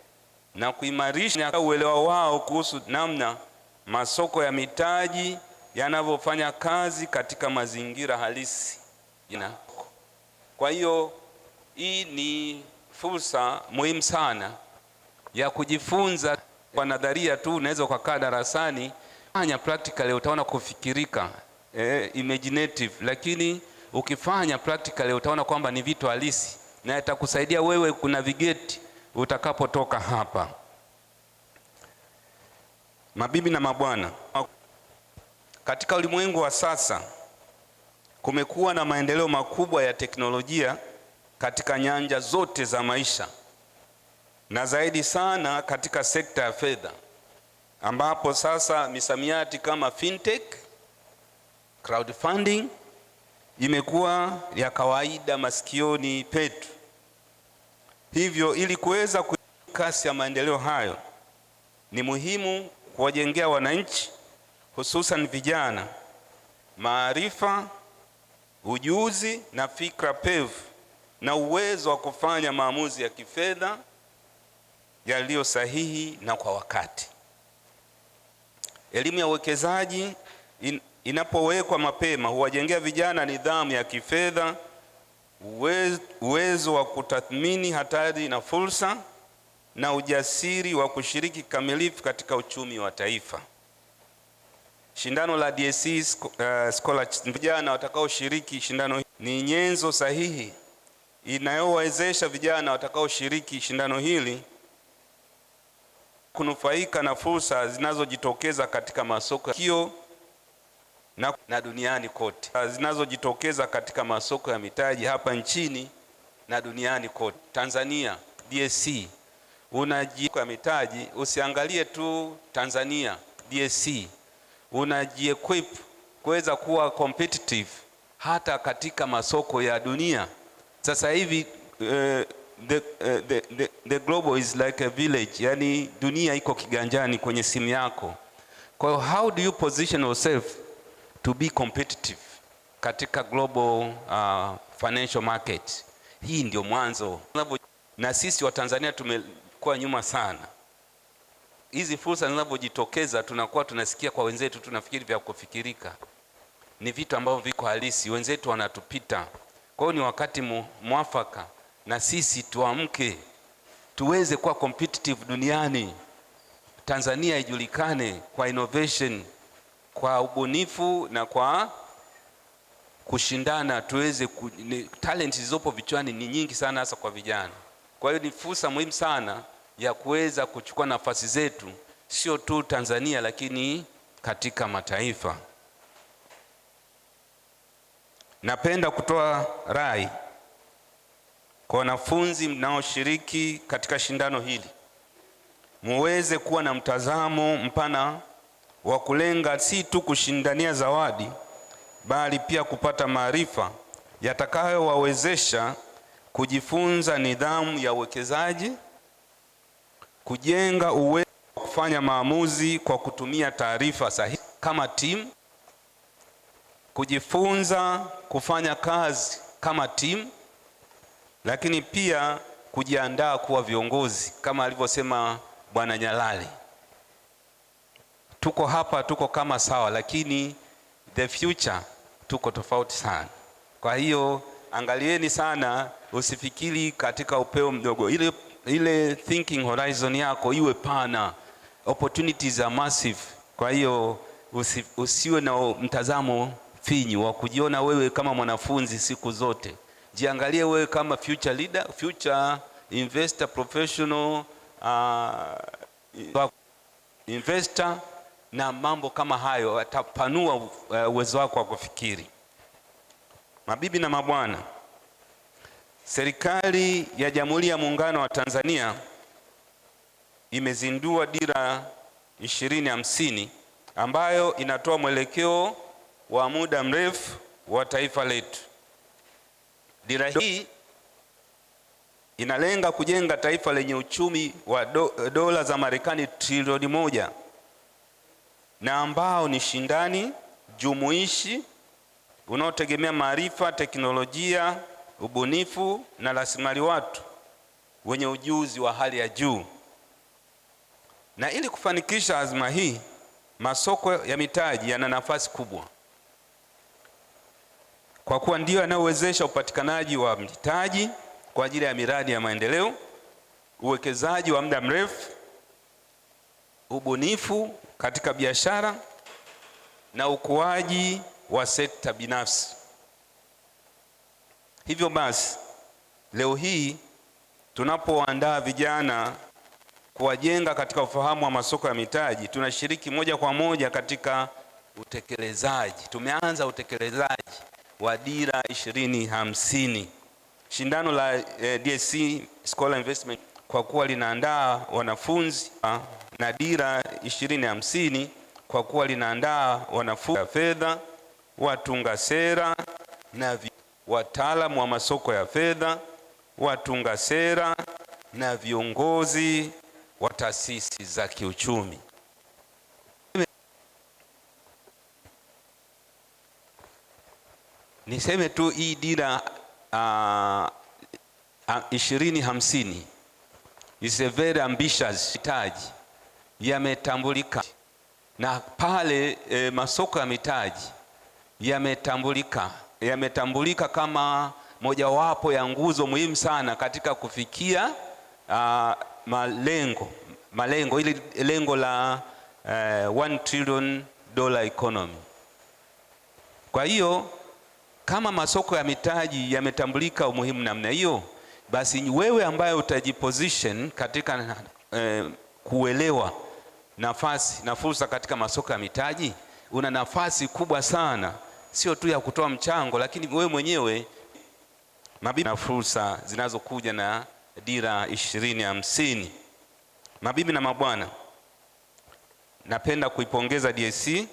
na kuimarisha uelewa wao kuhusu namna masoko ya mitaji yanavyofanya kazi katika mazingira halisi. Kwa hiyo hii ni fursa muhimu sana ya kujifunza. Kwa nadharia tu unaweza ukakaa darasani, fanya practically utaona kufikirika, imaginative, lakini ukifanya practically utaona kwamba ni vitu halisi na itakusaidia wewe kunavigate utakapotoka hapa. Mabibi na mabwana, katika ulimwengu wa sasa kumekuwa na maendeleo makubwa ya teknolojia katika nyanja zote za maisha, na zaidi sana katika sekta ya fedha, ambapo sasa misamiati kama fintech, crowdfunding imekuwa ya kawaida masikioni petu. Hivyo ili kuweza kasi ya maendeleo hayo, ni muhimu kuwajengea wananchi, hususan vijana, maarifa, ujuzi na fikra pevu na uwezo wa kufanya maamuzi ya kifedha yaliyo sahihi na kwa wakati. Elimu ya uwekezaji inapowekwa mapema huwajengea vijana nidhamu ya kifedha, uwezo wa kutathmini hatari na fursa, na ujasiri wa kushiriki kamilifu katika uchumi wa taifa. Shindano la DSE Scholar, vijana watakaoshiriki shindano ni nyenzo sahihi inayowawezesha vijana watakaoshiriki shindano hili kunufaika na fursa zinazojitokeza katika masoko hiyo na duniani kote, zinazojitokeza katika masoko ya mitaji hapa nchini na duniani kote. Tanzania DSE unajiweka mitaji, usiangalie tu Tanzania DSE, unajiequip kuweza kuwa competitive hata katika masoko ya dunia. Sasa hivi the global is like a village, yani dunia iko kiganjani kwenye simu yako. Kwa hiyo how do you position yourself to be competitive katika global financial market? Hii ndio mwanzo. Na sisi wa Tanzania tumekuwa nyuma sana. Hizi fursa zinapojitokeza tunakuwa tunasikia kwa wenzetu, tunafikiri vya kufikirika. Ni vitu ambavyo viko halisi, wenzetu wanatupita. Kwa hiyo ni wakati mwafaka na sisi tuamke, tuweze kuwa competitive duniani. Tanzania ijulikane kwa innovation, kwa ubunifu na kwa kushindana. Tuweze talent zilizopo vichwani ni nyingi sana, hasa kwa vijana. Kwa hiyo ni fursa muhimu sana ya kuweza kuchukua nafasi zetu, sio tu Tanzania lakini katika mataifa. Napenda kutoa rai kwa wanafunzi mnaoshiriki katika shindano hili, muweze kuwa na mtazamo mpana wa kulenga si tu kushindania zawadi, bali pia kupata maarifa yatakayowawezesha kujifunza nidhamu ya uwekezaji, kujenga uwezo wa kufanya maamuzi kwa kutumia taarifa sahihi kama timu, kujifunza kufanya kazi kama timu, lakini pia kujiandaa kuwa viongozi kama alivyosema Bwana Nyalali. Tuko hapa, tuko kama sawa, lakini the future tuko tofauti sana. Kwa hiyo angalieni sana, usifikiri katika upeo mdogo. Ile thinking horizon yako iwe pana, opportunities are massive. Kwa hiyo usiwe na mtazamo finyu wa kujiona wewe kama mwanafunzi siku zote. Jiangalie wewe kama future leader, future investor, professional investor na mambo kama hayo, atapanua uwezo wako wa kufikiri. Mabibi na mabwana, serikali ya Jamhuri ya Muungano wa Tanzania imezindua Dira 2050 ambayo inatoa mwelekeo wa muda mrefu wa taifa letu. Dira hii inalenga kujenga taifa lenye uchumi wa dola za Marekani trilioni 1 na ambao ni shindani, jumuishi, unaotegemea maarifa, teknolojia, ubunifu na rasilimali watu wenye ujuzi wa hali ya juu. Na ili kufanikisha azma hii, masoko ya mitaji yana nafasi kubwa, kwa kuwa ndiyo yanayowezesha upatikanaji wa mitaji kwa ajili ya miradi ya maendeleo, uwekezaji wa muda mrefu, ubunifu katika biashara na ukuaji wa sekta binafsi. Hivyo basi, leo hii tunapoandaa vijana kuwajenga katika ufahamu wa masoko ya mitaji, tunashiriki moja kwa moja katika utekelezaji. Tumeanza utekelezaji wa Dira 2050. Shindano la DSE Scholar Investment kwa kuwa linaandaa wanafunzi na Dira 2050 kwa kuwa linaandaa wanafunzi wa fedha, watunga sera na wataalamu wa masoko ya fedha, watunga sera na viongozi wa taasisi za kiuchumi. Niseme tu hii Dira 2050 is a very ambitious mitaji yametambulika, na pale masoko ya mitaji yametambulika kama mojawapo ya nguzo muhimu sana katika kufikia malengo ili lengo la $1 trillion economy. Kwa hiyo kama masoko ya mitaji yametambulika umuhimu namna hiyo, basi wewe ambaye utajiposition katika kuelewa nafasi na fursa katika masoko ya mitaji, una nafasi kubwa sana, sio tu ya kutoa mchango, lakini wewe mwenyewe mabibi na fursa zinazokuja na Dira 2050. Mabibi na mabwana, napenda kuipongeza DSE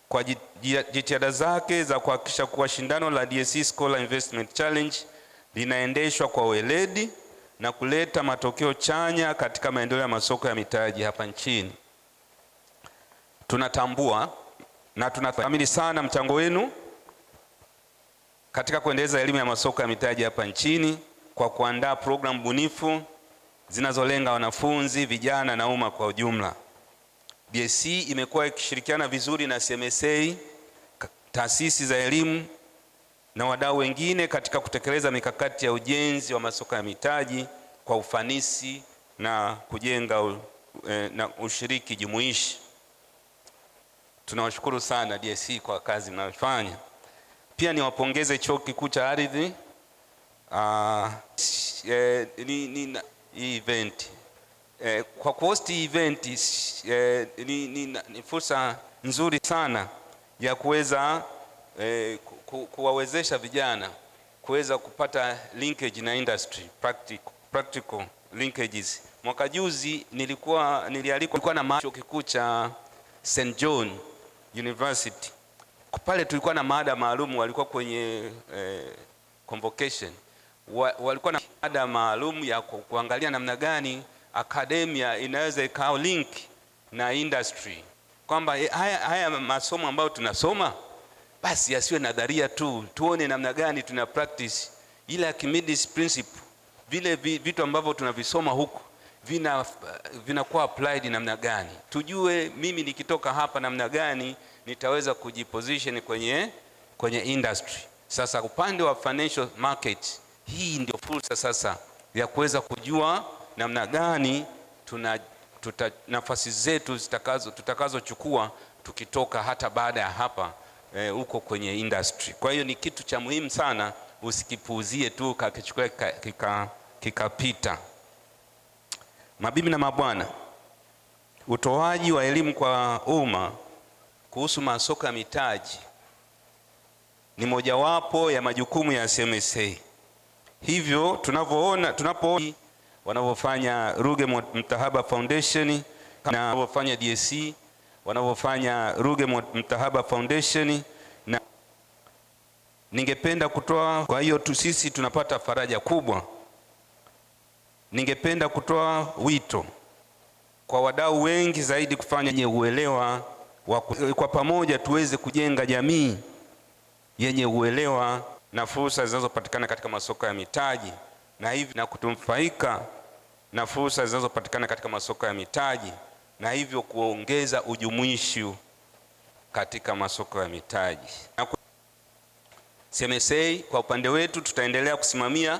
kwa jitihada zake za kuhakikisha kuwa shindano la DSE Scholar Investment Challenge linaendeshwa kwa weledi na kuleta matokeo chanya katika maendeleo ya masoko ya mitaji hapa nchini. Tunatambua na tunathamini sana mchango wenu katika kuendeleza elimu ya masoko ya mitaji hapa nchini kwa kuandaa programu bunifu zinazolenga wanafunzi, vijana na umma kwa ujumla. DSE imekuwa ikishirikiana vizuri na CMSA, taasisi za elimu na wadau wengine katika kutekeleza mikakati ya ujenzi wa masoko ya mitaji kwa ufanisi na kujenga na ushiriki jumuishi. Tunawashukuru sana DSE kwa kazi mnayofanya. Pia niwapongeze Chuo Kikuu cha Ardhi event. Kwa kuhost event ni fursa nzuri sana ya kuweza kuwawezesha vijana kuweza kupata linkage na industry, practical linkages. Mwaka juzi nilialikwa na chuo kikuu cha St John University. Pale tulikuwa na mada maalum, walikuwa kwenye convocation, walikuwa na mada maalum ya kuangalia namna gani academia inaweza ikawa link na industry, kwamba haya masomo ambayo tunasoma basi yasiwe nadharia tu, tuone namna gani tuna practice ile Archimedes principle, vile vitu ambavyo tunavisoma huku vinakuwa applied namna gani, tujue mimi nikitoka hapa namna gani nitaweza kujiposition kwenye industry. Sasa upande wa financial market, hii ndio fursa sasa ya kuweza kujua namna gani nafasi zetu tutakazochukua tukitoka hata baada ya hapa huko kwenye industry. Kwa hiyo ni kitu cha muhimu sana, usikipuuzie tu kakichukua kikapita. Mabibi na mabwana, utoaji wa elimu kwa umma kuhusu masoko ya mitaji ni mojawapo ya majukumu ya CMSA. Hivyo tunapoona wanavyofanya Ruge Mutahaba Foundation na wanavyofanya DSE, wanavyofanya Ruge Mutahaba Foundation, na ningependa kutoa, kwa hiyo tu sisi tunapata faraja kubwa. Ningependa kutoa wito kwa wadau wengi zaidi kufanya uelewa wa kwa pamoja tuweze kujenga jamii yenye uelewa na fursa zinazopatikana katika masoko ya mitaji, na hivi na kutumfaika na fursa zinazopatikana katika masoko ya mitaji, na hivyo kuongeza ujumuishi katika masoko ya mitaji. Na CMSA kwa upande wetu tutaendelea kusimamia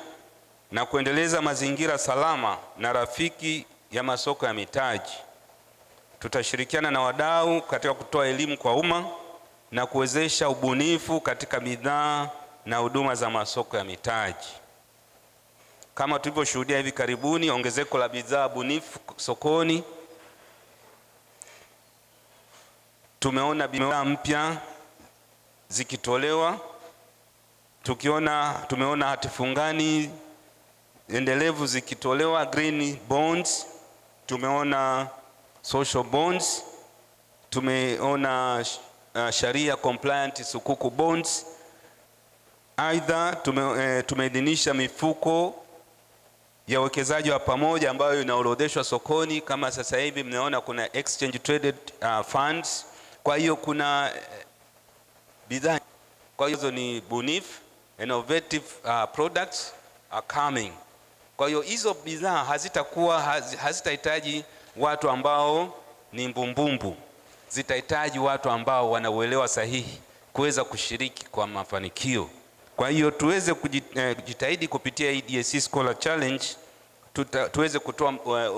na kuendeleza mazingira salama na rafiki ya masoko ya mitaji. Tutashirikiana na wadau katika kutoa elimu kwa umma na kuwezesha ubunifu katika bidhaa na huduma za masoko ya mitaji. Kama tulivyoshuhudia hivi karibuni ongezeko la bidhaa bunifu sokoni, tumeona bidhaa mpya zikitolewa, tumeona hatifungani endelevu zikitolewa, green bonds, tumeona social bonds, tumeona sharia compliant sukuku bonds. Aidha tumeidhinisha mifuko ya uwekezaji wa pamoja ambayo inaorodheshwa sokoni. Kama sasa hivi mnaona kuna exchange traded funds. Kwa hiyo kuna bidhaa, kwa hiyo ni bunifu, innovative products are coming. Kwa hiyo hizo bidhaa hazitahitaji watu ambao ni mbumbumbu, zitahitaji watu ambao wanauelewa sahihi kuweza kushiriki kwa mafanikio. Kwa hiyo tuweze kujitahidi kupitia DSE Scholar Challenge, tuweze kutoa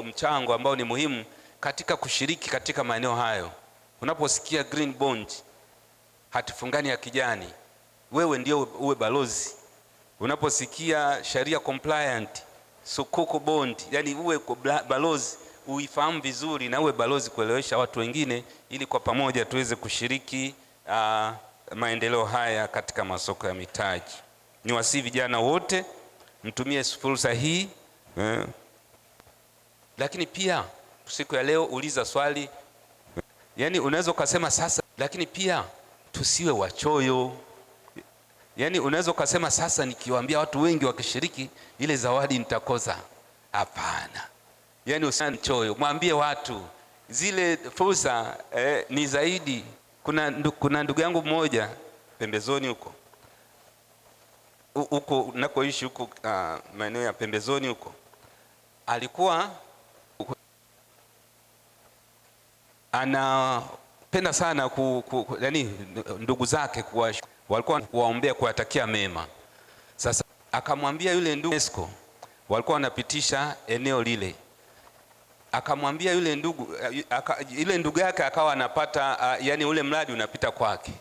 mchango ambao ni muhimu katika kushiriki katika maeneo hayo. Unaposikia green bond, hatifungani ya kijani, wewe ndio uwe balozi. Unaposikia sharia compliant sukuku bond, yani uwe balozi, uifahamu vizuri na uwe balozi kuelewesha watu wengine, ili kwa pamoja tuweze kushiriki maendeleo haya katika masoko ya mitaji. Niwasihi vijana wote mtumie fursa hii Lakini pia siku ya leo uliza swali. Yani unaweza ukasema sasa, lakini pia tusiwe wachoyo. Yani unaweza ukasema sasa nikiwaambia watu wengi wakishiriki ile zawadi nitakosa. Hapana. Yani usiwe mchoyo, mwambie watu zile fursa ni zaidi. Kuna ndugu yangu mmoja pembezoni huko huko nakoishi huko, maeneo ya pembezoni huko, alikuwa anapenda sana yani ndugu zake walikuwa kuwaombea, kuwatakia mema. Sasa akamwambia yule ndugu Esco, walikuwa wanapitisha eneo lile, akamwambia yule ndugu, ile ndugu yake akawa anapata, yani ule mradi unapita kwake.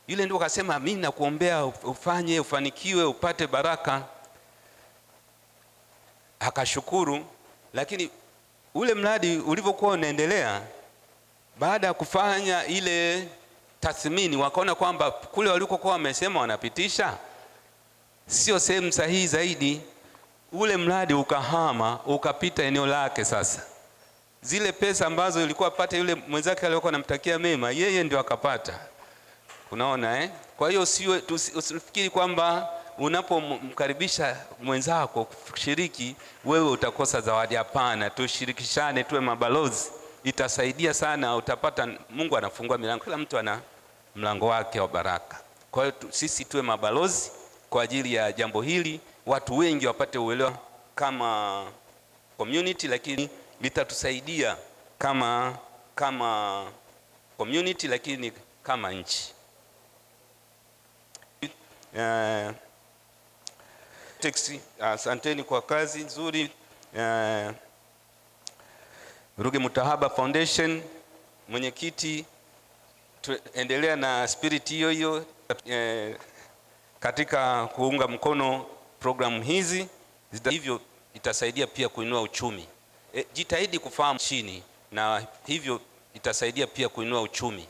Yule ndugu akasema, mimi nakuombea ufanye, ufanikiwe, upate baraka. Akashukuru. Lakini ule mradi ulivyokuwa unaendelea, baada ya kufanya ile tathmini, wakaona kwamba kule walikokuwa wamesema wanapitisha sio sehemu sahihi zaidi. Ule mradi ukahama ukapita eneo lake. Sasa zile pesa ambazo ilikuwa apate yule mwenzake aliyokuwa anamtakia mema, yeye ndio akapata. Unaona eh? Kwa hiyo usifikiri kwamba unapomkaribisha mwenzako kushiriki wewe utakosa zawadi. Hapana, tushirikishane, tuwe mabalozi, itasaidia sana. Utapata, Mungu anafungua milango, kila mtu ana mlango wake wa baraka. Kwa hiyo sisi tuwe mabalozi kwa ajili ya jambo hili, watu wengi wapate uelewa kama community, lakini litatusaidia kama community, lakini kama nchi. Asanteni kwa kazi nzuri. Ruge Mutahaba Foundation, mwenyekiti, tuendelea na spirit hiyo hiyo katika kuunga mkono programu hizi. Hivyo itasaidia pia kuinua uchumi. Jitahidi kufahamu chini, na hivyo itasaidia pia kuinua uchumi.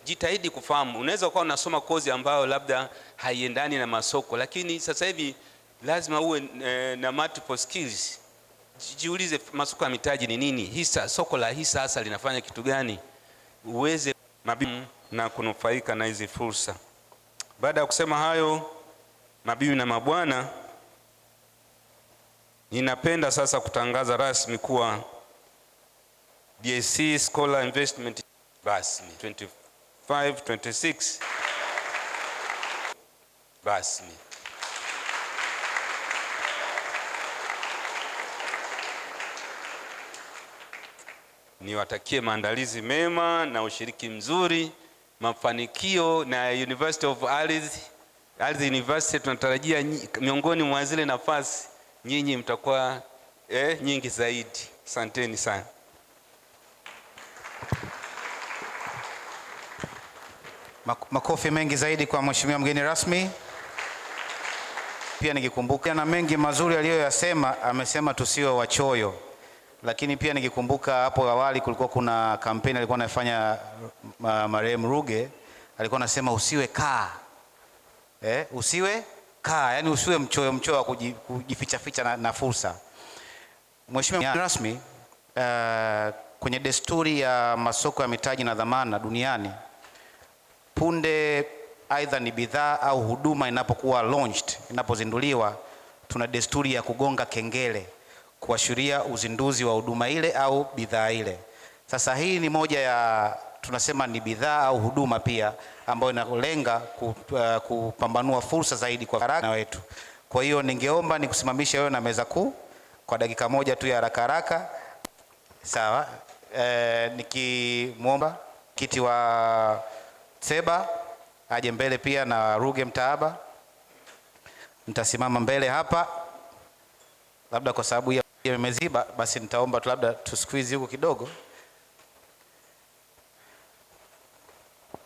Jitahidi kufahamu. Unaweza kuwa unasoma kozi ambayo labda haiendani na masoko, lakini sasa hivi lazima uwe na multiple skills. Jiulize masoko ya mitaji ni nini? Hisa, soko la hisa hasa linafanya kitu gani? Uweze na kunufaika na hizi fursa. Baada ya kusema hayo, mabibi na mabwana, ninapenda sasa kutangaza rasmi kuwa DSE Scholar Investment rasmi 25-26 rasmi. Niwatakie maandalizi mema na ushiriki mzuri, mafanikio na University of Ardhi University. Tunatarajia miongoni mwa zile nafasi nyinyi mtakuwa nyingi zaidi. Asanteni sana. Makofi mengi zaidi kwa mheshimiwa mgeni rasmi. Pia nikikumbuka na mengi mazuri aliyoyasema, amesema tusiwe wachoyo. Lakini pia nikikumbuka hapo awali kulikuwa kuna kampeni alikuwa anafanya marehemu Ruge, alikuwa anasema usiwe kaa. Usiwe kaa, yani usiwe mchoyo mchoyo wa kujificha ficha na fursa. Mheshimiwa rasmi, kwenye desturi ya masoko ya mitaji na dhamana duniani, punde aidha ni bidhaa au huduma inapokuwa launched, inapozinduliwa, tuna desturi ya kugonga kengele kuashiria uzinduzi wa huduma ile au bidhaa ile. Sasa hii ni moja ya tunasema ni bidhaa au huduma pia ambayo inalenga kupambanua fursa zaidi kwa haraka wetu. Kwa hiyo ningeomba nikusimamishe wewe na meza kuu kwa dakika moja tu ya haraka haraka. Sawa. Nikimuomba kiti wa Seba aje mbele pia na Ruge Mutahaba. Nitasimama mbele hapa. Labda kwa sababu ya imeziba basi nitaomba tu labda tu squeeze huko kidogo.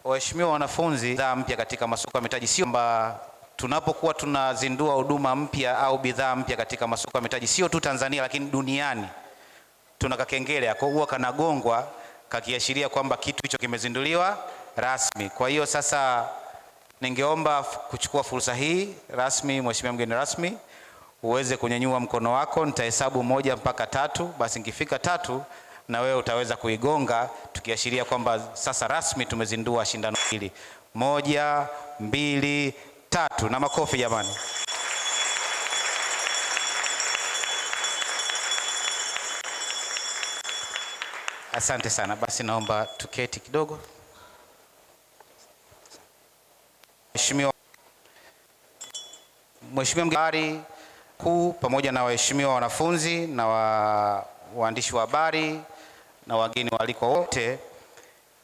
Waheshimiwa wanafunzi, bidhaa mpya katika masoko ya mitaji, sio kwamba tunapokuwa tunazindua huduma mpya au bidhaa mpya katika masoko ya mitaji sio tu Tanzania lakini duniani, tuna kakengele hapo huwa kanagongwa kakiashiria kwamba kitu hicho kimezinduliwa rasmi. Kwa hiyo sasa ningeomba kuchukua fursa hii rasmi, mheshimiwa mgeni rasmi, uweze kunyanyua mkono wako. Nitahesabu 1 mpaka 3, basi nikifika 3 na wewe utaweza kuigonga tukiashiria kwamba sasa rasmi tumezindua shindano hili. 1, 2, 3, na makofi jamani. Asante sana. Basi naomba tuketi kidogo. Mheshimiwa mgeni kuu pamoja na waheshimiwa wanafunzi na waandishi wa habari na wageni waalikwa wote,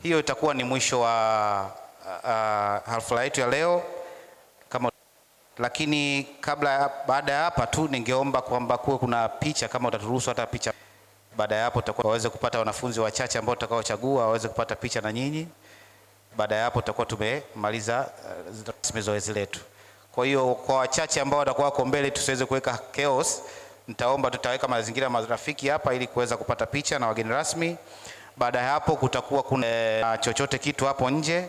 hiyo itakuwa ni mwisho wa hafla yetu ya leo. Lakini baada ya hapa tu ningeomba kwamba kuwe kuna picha, kama utaturuhusu hata picha. Baada ya hapo tutakuwa waweze kupata wanafunzi wachache ambao tutakaochagua waweze kupata picha na nyinyi. Baada ya hapo tutakuwa tumemaliza zoezi letu. Kwa hiyo kwa wachache ambao watakuwa wako mbele tusiweze kuweka chaos, nitaomba tutaweka mazingira marafiki hapa ili kuweza kupata picha na wageni rasmi. Baada ya hapo kutakuwa kuna chochote kitu hapo nje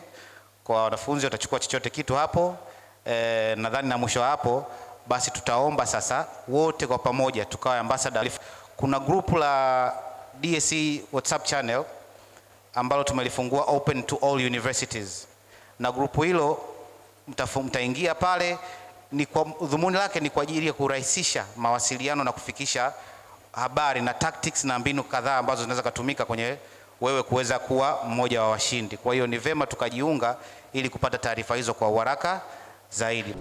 kwa wanafunzi, watachukua chochote kitu hapo. Nadhani na mwisho hapo basi tutaomba sasa wote kwa pamoja tukawe ambassador. Kuna group la DSE WhatsApp channel ambalo tumelifungua open to all universities, Na grupu hilo mtaingia pale, ni kwa dhumuni lake ni kwa ajili ya kurahisisha mawasiliano na kufikisha habari na tactics na mbinu kadhaa ambazo zinaweza kutumika kwenye wewe kuweza kuwa mmoja wa washindi. Kwa hiyo ni vema tukajiunga ili kupata taarifa hizo kwa uharaka zaidi.